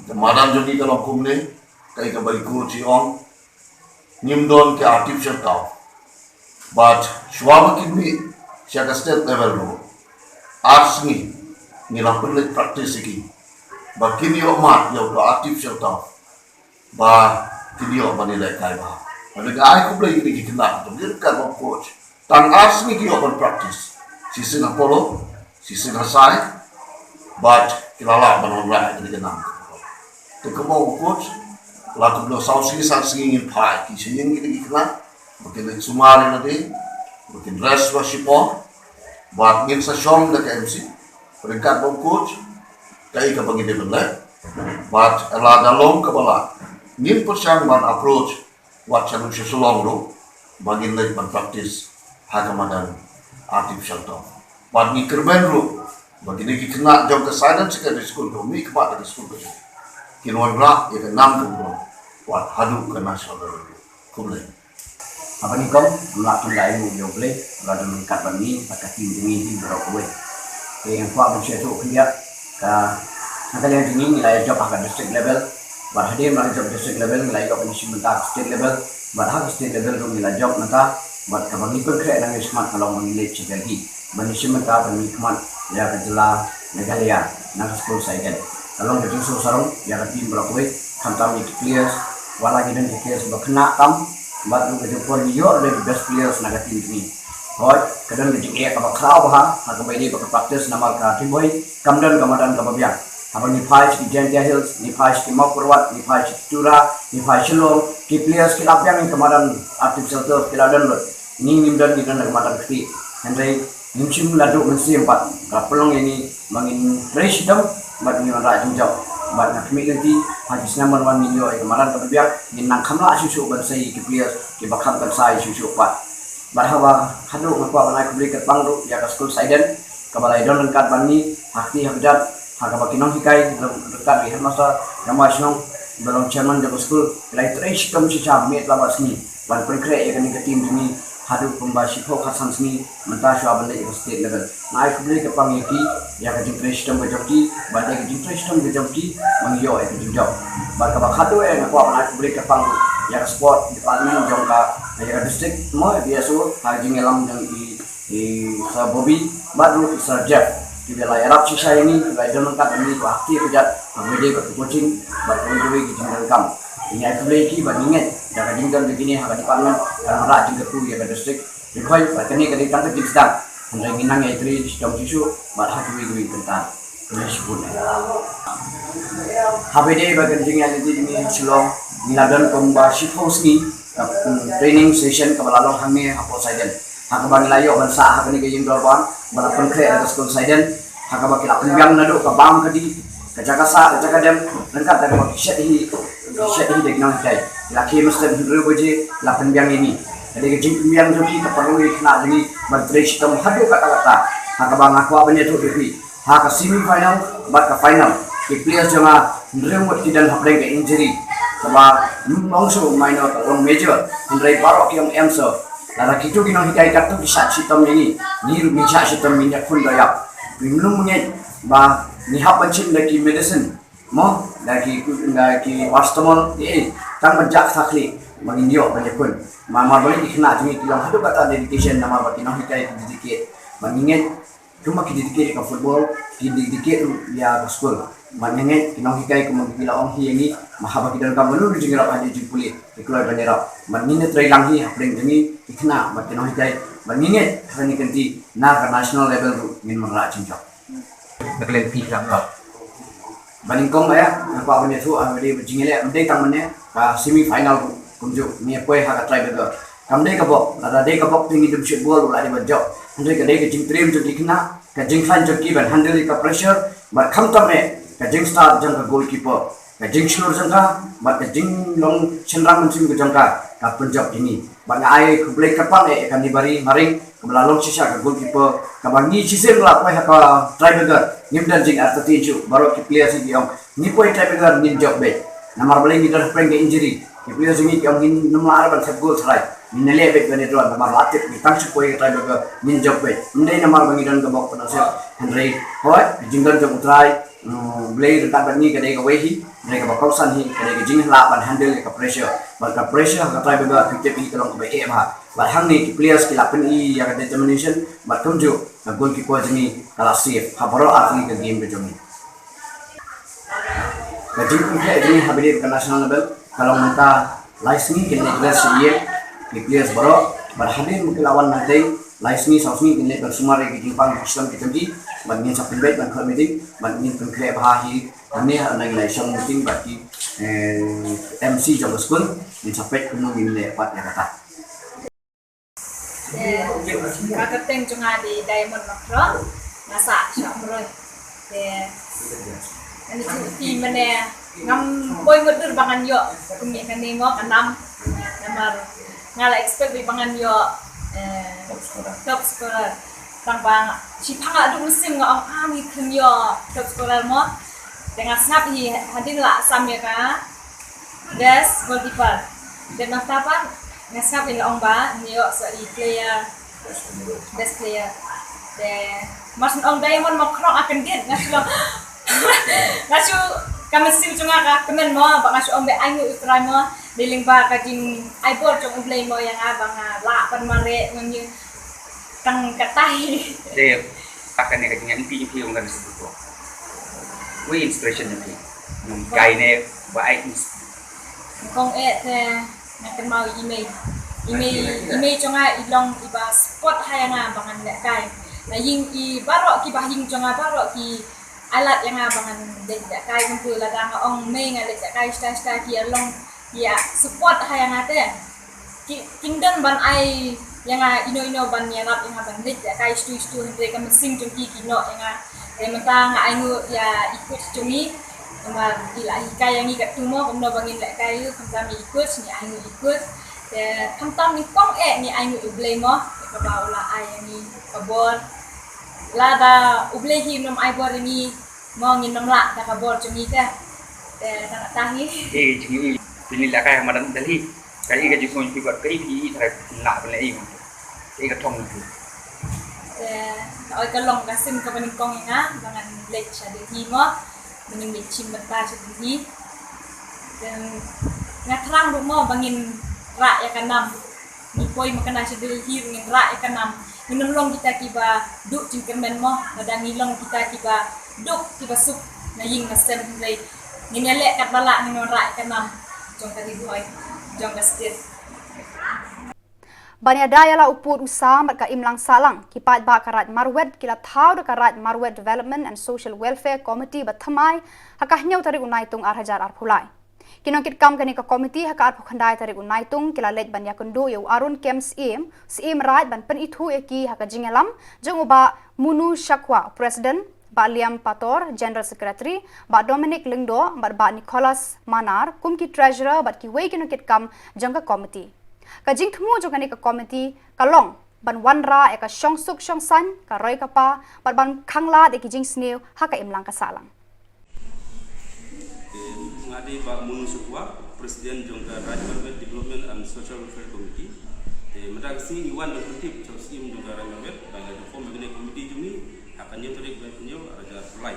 ka madan jong ngi ka long kumne, kaei kaba i coach i ong, ngim don ki artificial turf. Bad shuwa ba kin mih sha ka state level ruh, ar sngi ngi la pynleit practice ïa ki ba kin ïoh mad ïa uto artificial turf ba kin ïoh ban ïalehkai bha. Bad nga ai khublei ïa ki khynnah, to ngin kat ba coach, tang ar sngi ki ïoh ban practice. Shisien ha Polo, shisien ha Sai, bad ki la lah ban wanrah ïa kane ka nam. Te kumba ong u coach, la kumno saw sngi san sngi ngin phah ïa ki sha ïing kine ki khynnah ba kin leit sumar ïa lade, ba kin rest ba shipor. Bad ngin sa shong da ka M C ryngkat bad u coach kaei kaba ngin dei ban leh. Bad lada long kaba lah, ngin pyrshang ban approach wat sha lut sha Shillong ruh ba ngin leit ban practice ha ka madan artificial turf. Bad ngi kyrmen ruh ba kine ki khynnah jong ka Saiden Secondary School kiba mih khmat na ka skul ka jong ngi, Kin wanrah ïa ka nam ka bun wat haduh ka national level. Khublei. Haba nyngkong, ngam lah kynda ïa u Blei ba la don ryngkat bad ngi bad ka team jong ngi hi baroh kawei. Te nga kwah ban sngewthuh khyndiat ka, na ka liang jong ngi ngi la ïa jop ha ka district level. Bad hadien ba la jop district level ngi la ïoh ban ïashim bynta ha ka state level. Bad ha ka state level ruh ngi la jop mynta. Bad kaba ngi pynkhreh na ngi smat ka long ba ngi leit sha Delhi ban ïashim bynta ban mihkhmat ïa ka jylla Meghalaya na ka skul Saiden. Ka long ka jingsngewsarong ïa ka team baroh kawei, khamtam ïa ki players, wat la ki don ki players ba khynnah tam, bad ruh ka jingpor ngi ïoh ruh ki best players na ka team jong ngi. Hooid, ka don ka jingeh kaba khraw bha ha kaba ïadei bad ka practice namar ka Ri Bhoi kam don ka madan kaba biang. Haba ngi phai sha ki Jaintia Hills, ngi phai sha ki Mawkyrwat, ngi phai sha ki Tura, ngi phai Shillong, ki players ki la biang ïa ka madan artificial turf, ki la don lut. Ngi ngim don, ngi don ka madan kti. Hynrei ngim shym la duh mynsiem pat, ka pynlong ïa ngi ba ngin trei shitom bad ngin wanrah jingjop. Bad nga khmih lynti ha ki snem ban wan ngin ïoh ïa ka madan kaba biang, ngin nang kham lah shuh shuh ban sei ïa ki players kiba kham kynsa ïa shuh shuh pat. Bad haba haduh nga kwah ban ai khublei kyrpang ruh ïa ka skul Saiden kaba la ïadon ryngkat bad ngi ha kti ha kjat, ha kaba ki nonghikai ryngkat ki headmaster, ki rangbah shnong, ba long chairman jong ka skul, ki la ïatrei shitom shisha miet la bad sngi ban pynkhreh ïa kane ka team jong ngi haduh kumba shiphew khatsan sngi mynta shuwa ban leit ïa ka state level. Nga ai khublei kyrpang ïa ki ïa ka jingtrei shitom ka jong ki, bad ïa ka jingtrei shitom ka jong ki ba ngi ïoh ïa ka jingjop. Bad kaba khatduh eh nga kwah ban ai khublei kyrpang ïa ka sport department jong ka, ïa ka district mo, ïa ka D S O ha ka jingïalam jong i i Sir Bobby bad ruh i Sir Jeff. Kiba la ïarap shisha ïa ngi, kiba la ïadon ryngkat bad ngi ha kti ha kjat, ha kaba ïadei bad ka coaching bad kawei kawei ki jingdonkam. Ngi ai khublei ïa ki bad ngi ngeit da ka jingdon jong kine ha ka department kan wanrah jingkyrkhu ïa ka district. Ngi khoi bad kane ka dei tang ka jingsdang, hynrei ngin nang ïatrei shitom shuh shuh bad ha kiwei kiwei ki bynta. Khublei shibun. Haba ïadei bad ka jingïaid lynti jong ngi ha Shillong, ngi la don kumba shiphew sngi ka, mm, training session kaba la long hangne hapoh Saiden. Ha kaba ngi la ïoh ban sah ha kane ka ïing dorbar ba la pynkhreh da ka skul Saiden, ha kaba ki la pynbiang naduh ka bam ka dih, ka jaka sah, ka jaka dem, ryngkat da kaba ki shet hi, ki shet hi da ki nonghikai. Ki la khie mynstep hynriew baje, ki la pynbiang ïa ngi. Ka dei ka jingpynbiang jong ki ka pynlong ïa ki khynnah jong ngi ban trei shitom haduh katta katta. Ha kaba nga kwah ban ïathuh ïa phi, ha ka semi final bad ka final, ki players jong nga hynriew ngut ki don hapdeng ka injury, kaba ym ong shuh minor ka long major, hynrei baroh ki ong em shuh. Lada kito ki nonghikai katto ki shah shitom ïa ngi, ngi ruh ngin shah shitom, ngin ïakhun doh ïap. Ngim lum ngeit ba ngi hap ban shim da ki medicine mo, da ki, da ki paracetamol, eh, tang ban jah kata khlieh ba ngin ïoh ban ïakhun. Namar balei ki khynnah jong ngi ki long haduh katta dedication namar ba ki nonghikai ki dedicate. Ba ngi ngeit kumba ki dedicate ïa ka football, ki dedicate ruh ïa ka skul. Bad ngi ngeit ki nonghikai kumba ki la ong hi ïa ngi, ba haba ki donkam kano ka jingïarap haduh jingpule, ki kloi ban ïarap. Bad ngin ïatrei lang hi hapdeng jong ngi ki khynnah bad ki nonghikai. Bad ngi ngeit ha kane ka kynti na ka national level ruh ngin wanrah jingjop. Bad nyngkong ïa nga kwah ban ïathuh ha kaba ïadei bad jingïaleh, ym dei tang mynne ka semi final ruh kumjuh ngi ïa poi ha ka tiebreaker. Kam dei ka bok, lada dei ka bok te ngi dum shoot goal ruh la dei ban jop. Hynrei ka dei ka jingtriem jong ki khynnah, ka jingkhlaiñ jong ki ban handle ïa ka pressure, bad khamtam eh ka jingstad jong ka goalkeeper, ka jingshlur jong ka bad ka jinglong shynrang mynsiem ka jong ka, ka pynjop ïa ngi. Bad nga ai khublei kyrpang eh ïa ka Nibari Maring kaba la long shisha ka goalkeeper, kaba ngi shisien ba la poi ha ka tiebreaker ngim don jingartatien shuh, baroh ki players ki ong ngi poi tiebreaker ngin jop beit. Namar balei ngi don hapdeng ka injury. Ki players jong ngi ki ong ngin nym lah ban thep goal tharai. Ngin ïaleh beit ban ïadon namar la tip ngi tang shu poi ka tiebreaker ngin jop beit. Ym dei namar ba ngi don ka bok, pyndonkam, hynrei hooid ka jingdon jong U Trai, mm, Blei ryngkat bad ngi ka dei kawei hi. Hynrei kaba kongsan hi ka dei ka jinglah ban handle ïa ka pressure. Bad ka pressure ha ka tiebreaker phi tip hi ka long kaba eh bha. Bad hangne ki players ki la pyni ïa ka determination bad kumjuh ka goalkeeper jong ngi ka la save ha baroh artylli ka game ka jong ngi. Ka jingpynkhreh jong ngi haba ïadei bad ka national level ka long mynta lai sngi kin leit rest sha ïing ki players baroh, bad hadien ba ki la wan nangtei lai sngi saw sngi kin leit ban sumar ïa ki jingpang ki shlem ki jong ki, bad ngin sa pynbeit ban khot meeting bad ngin pynkhreh bha hi hangne, ha nang lai shong meeting bad ki, eh, M C jong ka skul, ngin sa peit kumno ngin leh pat ïa kata. Eh, ka kyrteng jong nga dei Diamond Nongkhrong, nga sah sha Umroi. Te ngan ïathuh ïa phi mynne ngam poi mutdur ba ngan ïoh kum ïa kane mo ka nam. Namar nga la expect beit ba ngan ïoh, eh, top scorer. Top scorer. Tang ba shiphang haduh mynsiem nga ong ah ngi khlem ïoh top scorer mo. Te nga sngap hi hadien la sam ïa ka best goalkeeper. Te mynta pat nga sngap hi la ong ba ngi ïoh sa i player, best player. Te mar shu ong Diamond mo khrong a kyndit nga shu long. Nga shu ka mynsiem jong nga ka kmen mo ba nga shu ong ba ai ngu u trai mo. Dei lyngba ka jingai bor jong U Blei mo ïa nga ba nga lah ban mareh ngan ïa tang katai. Te, ta kane ka jingïaid phi phi ong kan shu ko. Wi inspiration phi. Nong kai ne ba ai ins- Kong eh te nga kynmaw i mei. I mei, i mei jong nga i long iba support ha ïa nga ba ngan lehkai. Na ïing i baroh kiba ha ïing jong nga baroh ki ai lad ïa nga ba ngan leit lehkai kumtu lada nga ong mei nga leit lehkai shata shata ki ïa long ïa support ha ïa nga te. Ki, kin don ban ai ïa nga ino ino ban ïarap ïa nga ban leit lehkai shatu shatu hynrei ka mynsiem jong ki ki noh ïa nga. Te mynta nga ai nguh ïa i coach jong ngi. Namar i la hikai ïa ngi katto mo kumno ba ngin lehkai ïa u khamtam ïa i coach ngi ai nguh i coach. Te khamtam nyngkong eh ngi ai nguh ïa U Blei mo. Te kaba u la ai ïa ngi ka bor. Lada U Blei hi um ai bor ïa ngi mo ngin ym lah da ka bor jong ngi te. Te tang tang hi. Eh, jong ngi pynlehkai ha madan Delhi. Ka i ka jingsngew phi bad ka i phi i tharai phi lah ban leh i. Ka i ka thong phi. Te ka oi ka long ka sien kaba nyngkong ïa nga ba ngan leit sha Delhi mo. Ba ngin leit shim bynta sha Delhi. Te nga thrang ruh mo ba ngin rah ïa ka nam. Ngi poi makna sha Delhi ngin rah ïa ka nam. Ngin ym long kita kiba duh jingkyrmen mo, lada ngi long kita kiba duh kiba suk na ïing na sem hynrei ngin ïaleh katba lah ngin ym rah ïa ka nam jong ka ri Bhoi, jong ka state. Ban ïada ïa la u pud u sam bad ka imlang sahlang, ki paidbah ka Raid Marwet ki la thaw da ka Raid Marwet Development and Social Welfare Committee ba thymmai ha ka hynñiew tarik u Naitung ar hajar arphew lai. Ki nongkitkam kane ka komiti ha ka arphew khyndai tarik u Naitung ki la leit ban ïakynduh ïa u Arun Kem Syiem, Syiem Raid ban pynithuh ïa ki ha ka jingïalam jong u Bah Munu Shakwa, President, Bah Liam Pator, General Secretary, Bah Dominic Lyngdoh bad Bah Nicholas Manar kum ki Treasurer bad kiwei ki nongkitkam jong ka komiti. Ka jingthmu jong kane ka komiti ka long ban wanrah ïa ka shongsuk shongsaiñ, ka roi ka par bad ban khanglad ïa ki jingsniew ha ka imlang ka sahlang. Te nga dei Bah Munu Shakwa, President jong ka Raid Marwet Development and Social Welfare Committee. Te mynta ka sngi ngi wan da ka tip sha u Syiem jong ka Raid Marwet ba ngi la form ïa kane ka komiti jong ngi ha ka hynñiew tarik bnai hynñiew ar hajar arphew lai.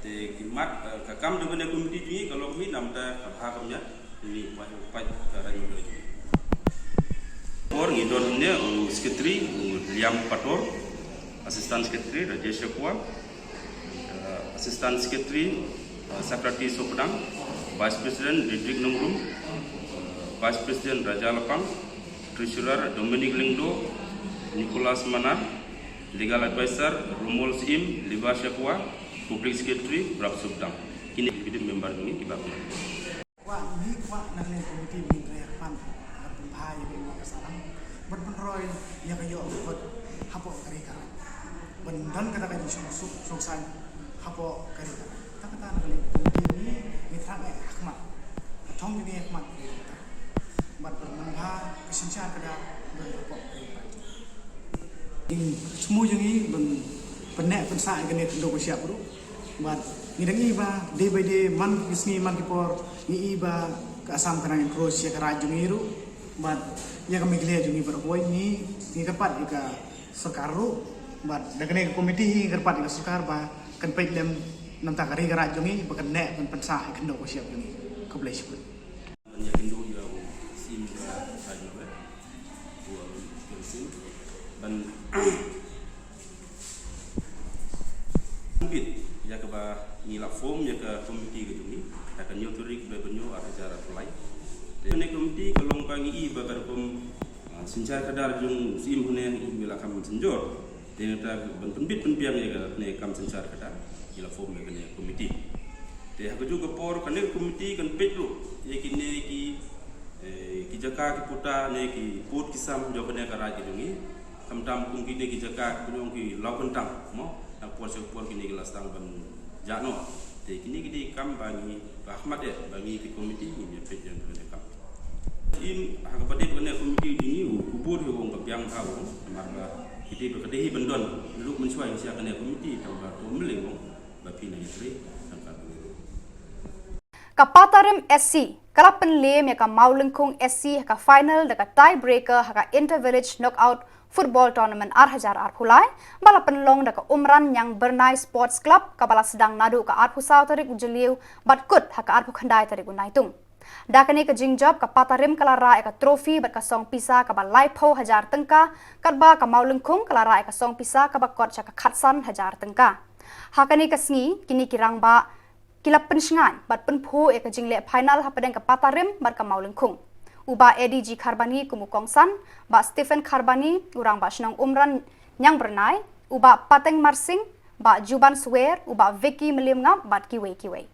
Te ki mat, eh, ka kam jong kane ka komiti jong ngi ka long hi namar ka bha ka miat. Ni pait pait ka Raid Marwet. Por ngi don ne u Secretary u Liam Pator, Assistant Secretary Rajesh Shakwa, uh, Assistant Secretary, uh, Secretary Sopdang, Vice President Didrik Nongrum, uh, Vice President Raja Lapang, Treasurer Dominic Lyngdoh, Nicholas Manar, Legal Advisor Romol Syiem, Liba Shakwa, Public Secretary Brap Sopdang. Kine ki member ngi kiba Kwah ngi kwah na kane ka komiti ba ngin trei ha khmat ban pynbha ïa ka imlang ka sahlang ban pynroi ïa ka ïoh ka vote hapoh ka ri ka raid ban don kata ka jingsuk suk suk saiñ hapoh ka ri ka raid. Kata kata na kane ka komiti ngi ngi thrang eh ha khmat ka thong jong ngi ha khmat ka ri ka raid ban pynbha ka synshar ka da don hapoh ka ri ka raid. Jingthmu jong ngi ban pynneh pynsah ïa kane ka khyndew ka shyiap ruh. Bad ngi dang i ba day by day man ki sngi man ki por ngi i ba ka Assam ka nang encroach ïa ka raid jong ngi ruh. Bad ïa ka Meghalaya jong ngi baroh kawei ngi ngi kyrpad ïa ka sorkar ruh. Bad da kane ka komiti hi ngi kyrpad ïa ka sorkar ba kan peit lem na ka bynta ka ri ka raid jong ngi ba kan neh ban pynsah ïa ka khyndew ka shyiap jong ngi. Khublei shibun. Ban ïakynduh ïa u Syiem ka Raid Marwet, u Arun Kem Syiem, ban pynbit ïa kaba ngi la form ïa ka komiti ka jong ngi ha ka hynñiew tarik bnai hynñiew ar hajar arphew lai. Te kane ka komiti ka long ba ngi i ba ka rukom, ah, synshar khadar jong u Syiem hangne ngi i ba la kham synjor. Te nangta ban pynbit pynbiang ïa kane ka kam synshar khadar ngi la form ïa kane ka komiti. Te ha kajuh ka por kane ka komiti kan peit ruh ïa kine ki, eh, ki jaka ki puta ne ki pud ki sam jong kane ka raid ka jong ngi. Khamtam kum kine ki jaka ki pynïong ki law kyntang mo. Na ka por sha ka por kine ki la sdang ban jah noh. Te kine ki dei ki kam ba ngi ba ha khmat eh ba ngi ki komiti ngin ïa peit ïa kane ka kam. Im ha kaba dei ba kane ka komiti u dei ngi u kubur hi u ong ka biang ha u ong namar ba ki dei ba ka dei hi ban don ruh mynshuwa ïa sha kane ka komiti tang ba to mlei u ong ba phi nang ïatrei tang ka tu. Ka Patarim S C ka la pynliem ïa ka Mawlyngkhung S C ha ka final da ka tie breaker ha ka Inter Village Knockout Football Tournament ar hajar arphew lai, ba la pynlong da ka Umran Ñiang Byrnai Sports Club, kaba la sdang naduh ka arphew saw tarik u Jylliew bad kut ha ka arphew khyndai tarik u Naitung. Da kane ka jingjop, ka Patarim ka la rah ïa ka trophy bad ka song pisa kaba laiphew hajar tyngka, katba ka Mawlyngkhung ka la rah ïa ka song pisa kaba kot sha ka khatsan hajar tyngka. Ha kane ka sngi, kine ki rangbah ki la pynshngaiñ bad pynphuh ïa ka jingleh final hapdeng ka Patarim bad ka Mawlyngkhung. U Bah Eddie G Kharbani kum u kongsan, Bah Stephen Kharbani, u Rangbah Shnong Umran Ñiang Byrnai, u Bah Pateng Marsing, Bah Juban Swer, u Bah Vicky Meliemngap bad kiwei kiwei.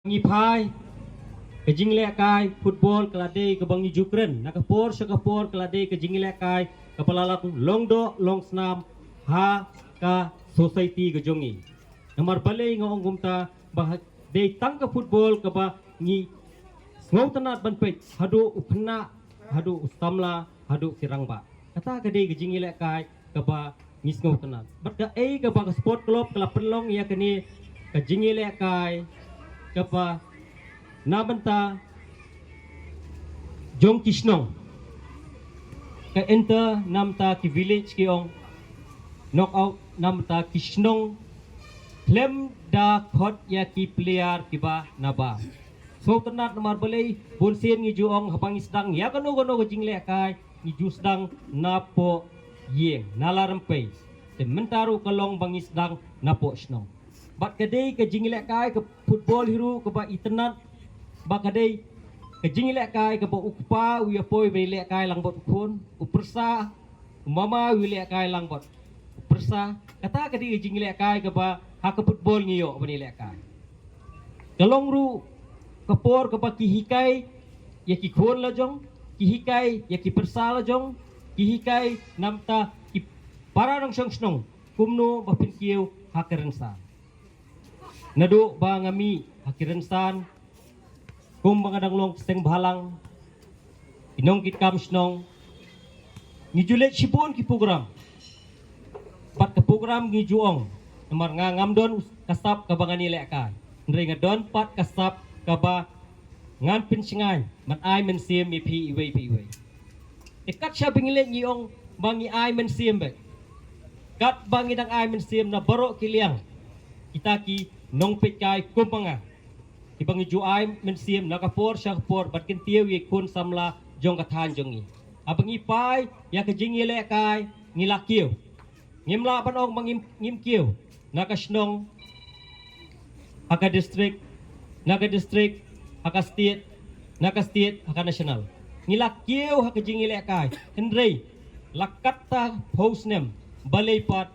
Ngi phai, ka jinglehkai football ka la dei kaba ngi ju kren na ka por sha ka por, ka la dei ka jinglehkai kaba la long doh long snam ha ka society ka jong ngi. Namar balei nga ong kumta? Ba dei tang ka football kaba ngi sngewtynnat ban peit haduh u khynnah, haduh u samla, haduh ki rangbah. Kata ka dei ka jinglehkai kaba ngi sngewtynnat. Bad kaei kaba ka sport club ka la pynlong ïa kane ka jinglehkai kaba na bynta jong ki shnong. Ka Inter na bynta ki village ki ong, knockout na bynta ki shnong, khlem da khot ïa ki player kiba na bar. Sngewtynnat namar balei, bun sien ngi ju ong haba ngi sdang ïa kano kano ka jinglehkai, ngi ju sdang napoh ïing, na la rympei. Te mynta ruh ka long ba ngi sdang napoh shnong. Bad ka dei ka jinglehkai ka football hi ruh kaba itynnat, ba ka dei ka jinglehkai kaba u kpa u ïa poi ban ïalehkai lang bad u khun, u pyrsa, u mama u ïalehkai lang bad u pyrsa. Kata ka dei ka jinglehkai kaba ha ka football ngi ïoh ban ïalehkai. Ka long ruh ka por kaba ki hikai ïa ki khun la jong, ki hikai ïa ki pyrsa la jong, ki hikai na bynta ki para nongshong shnong kumno ba phin kiew ha ka rynsan. Naduh ba nga mih ha ki rynsan, kumba nga dang long ki seng bhalang, ki nongkitkam shnong, ngi ju leit shibun ki program. Bad ka program ngi ju ong, namar nga ngam don ka sap kaba ngan ïalehkai, hynrei nga don pat ka sap kaba ngan pynshngaiñ ban ai mynsiem ïa phi iwei pa iwei. Te kat shaba ngi leit ngi ong ba ngi ai mynsiem beit. Katba ngi dang ai mynsiem na baroh ki liang, kita ki nongpeitkai kumba nga, kiba ngi ju ai mynsiem na ka por sha ka por ban kyntiew ïa ki khun samla jong ka thaiñ jong ngi. Haba ngi phai ïa ka jingïalehkai, ngi la kiew. Ngim lah ban ong ba ngim, ngim kiew. Na ka shnong ha ka district, na ka district ha ka state, na ka state ha ka national. Ngi la kiew ha ka jingïalehkai, hynrei la katta phew snem, balei pat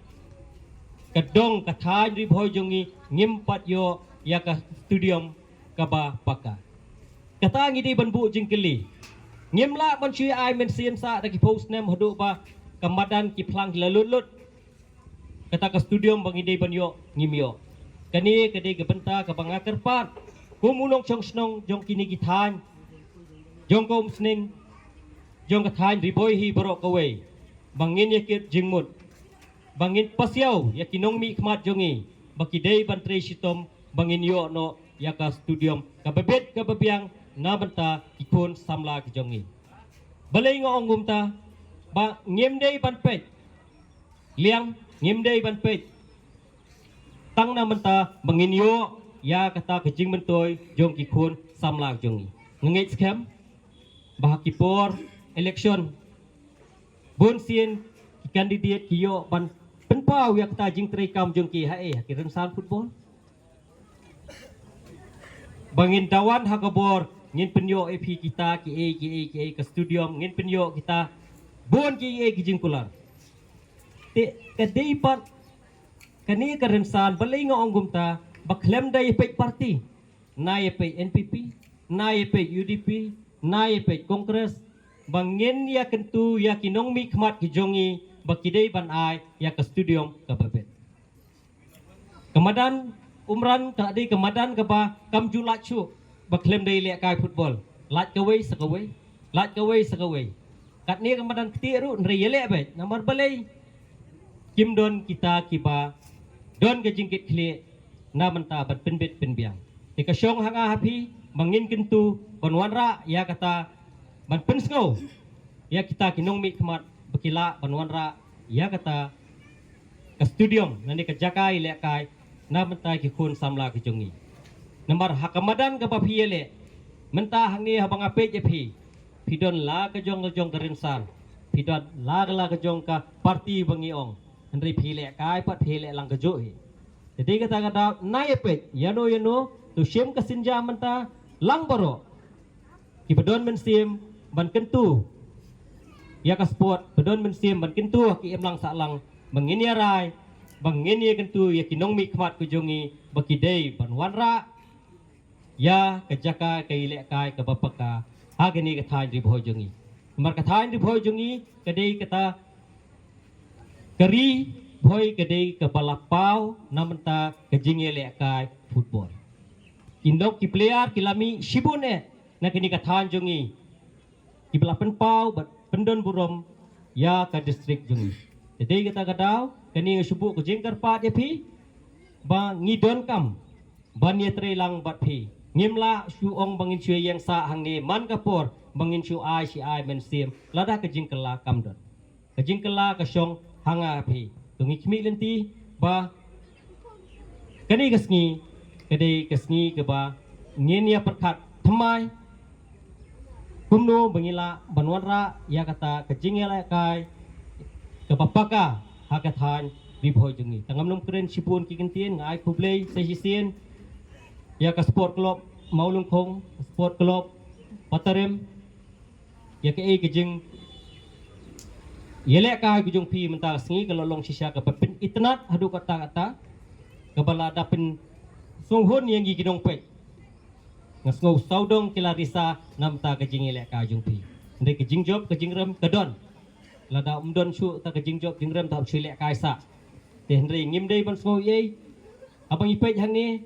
ka dong ka thaiñ Ri Bhoi jong ngi ngim pat ïoh ïa ka stadium kaba paka. Kata ngi dei ban buh jingkylli. Ngim lah ban shu ai mynsiem sah da ki phew snem haduh ba ka madan ki phlang ki la lut lut. Kata ka stadium ba ngi dei ban ïoh, ngim ïoh. Kane ka dei ka bynta kaba nga kyrpad kum u nongshong shnong jong kine ki thaiñ, jong ka Umsning, jong ka thaiñ Ri Bhoi hi baroh kawei, ba ngin ïa kit jingmut, ba ngin pasiaw ïa ki nongmihkhmat jong ngi ba ki dei ban trei shitom ba ngin ïoh noh ïa ka stadium kaba bit kaba biang na bynta ki khun samla ki jong ngi. Balei nga ong kumta? Ba ngim dei ban peit liang, ngim dei ban peit tang na mynta ba ngin ïoh ïa kata ka jingmyntoi jong ki khun samla jong ngi. Nga ngeit skhem ba ha ki por election bun sien ki candidate ki ïoh ban pynpaw ïa kata jingtrei kam jong ki ha, eh, ha ki rynsan football. Ba ngin dawan ha ka bor, ngin pynïoh ïa phi kita ki ei ki ei ki ei ka stadium, ngin pynïoh kita bun ki ei ki jingkular. Te ka dei pat kane ka rynsan, balei nga ong kumta, ba khlem da ïa peit party, na ïa peit N P P, na ïa peit U D P, na ïa peit Congress, ba ngin ïa kyntu ïa ki nongmihkhmat ki jong ngi ba ki dei ban ai ïa ka stadium kaba bit. Ka madan Umran ka dei ka madan kaba kam ju lait shuh ba khlem da ïalehkai football. Lait kawei sa kawei, lait kawei sa kawei. Katne ka madan ktieh ruh hynrei ïaleh beit. Namar balei? Kim don kita kiba don ka jingkitkhlieh na mynta ban pynbit pynbiang. Te ka shong ha nga ha phi ba ngin kyntu ban wanrah ïa kata, ban pynsngew ïa kita ki nongmihkhmat ba ki lah ban wanrah ïa kata ka stadium, lane ka jaka ïalehkai na mynta ki khun samla ki jong ngi. Namar ha ka madan kaba phi ïaleh mynta hangne, haba nga peit ïa phi, phi don la ka jong ka jong ka rynsan, phi don la ka la ka jong ka party ba ngi ong. Hynrei phi lehkai pat phi leh lang kajuh hi. Te dei kata ka daw, na ïa peit ïano ïano, to shim ka synja mynta lang baroh kiba don mynsiem ban kyntu ïa ka sport, ba don mynsiem ban kyntu ha ki imlang sahlang, ba ngin ïa rai, ba ngin ïa kyntu ïa ki nongmihkhmat ki jong ngi ba ki dei ban wanrah ïa ka jaka ka ïalehkai kaba paka ha kane ka thaiñ Ri Bhoi jong ngi. Namar ka thaiñ Ri Bhoi jong ngi ka dei kata ka Ri Bhoi ka dei kaba la paw na mynta ka jingïalehkai football. Ki nong ki player ki la mih shibun eh na kane ka thaiñ jong ngi, kiba la pynpaw bad pyndon burom ïa ka district jong ngi. Te dei kata ka daw, kane nga shu buh ka jingkyrpad ïa phi ba ngi donkam ban ïatrei lang bad phi. Ngim lah shu ong ba ngin shu ïeng sah hangne man ka por ba ngin shu ai shi ai mynsiem lada ka jingkylla kam don. Ka jingkylla ka shong ha nga ha phi. To ngi khmih lynti ba kane ka sngi ka dei ka sngi kaba ngin ïa pyrkhat thymmai kumno ba ngi lah ban wanrah ïa kata ka jingïalehkai kaba paka ha ka thaiñ Ri Bhoi jong ngi. Te ngam nym kren shibun ki kyntien, nga ai khublei sa shisien ïa ka Sport Club Mawlyngkhung, Sport Club Patarim, ïa kaei ka jing ïalehkai ka jong phi mynta ka sngi, ka la long shisha kaba pynitynnad haduh katta katta, kaba la da pynsngewhun ïa ngi ki nongpeit. Nga sngew sawdong ki la risa na mynta ka jingïalehkai jong phi. Hynrei ka jingjop ka jingrem ka don. Lada ym don shuh ta ka jingjop jingrem, ta shu lehkai sah. Te hynrei ngim dei ban sngew ei. Haba ngi peit hangne,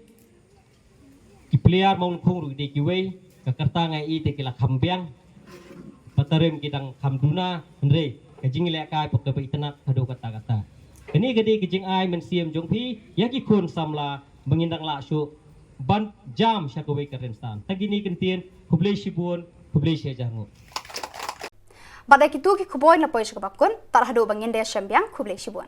ki player Mawlyngkhung ruh dei kiwei, ka kyrta nga i te ki la kham biang. Patarim ki dang kham duna, hynrei ka jingïalehkai pat kaba itynnad haduh katta katta. Kane ka dei ka jingai mynsiem jong phi ïa ki khun samla ba ngin dang lah shuh ban jam sha kawei ka rynsan. Tang kine ki kyntien, khublei shibun, khublei shihajar nguh. Bad da kitu ki khubor na poi sha kaba kut, tad haduh ba ngin da shem biang, khublei shibun.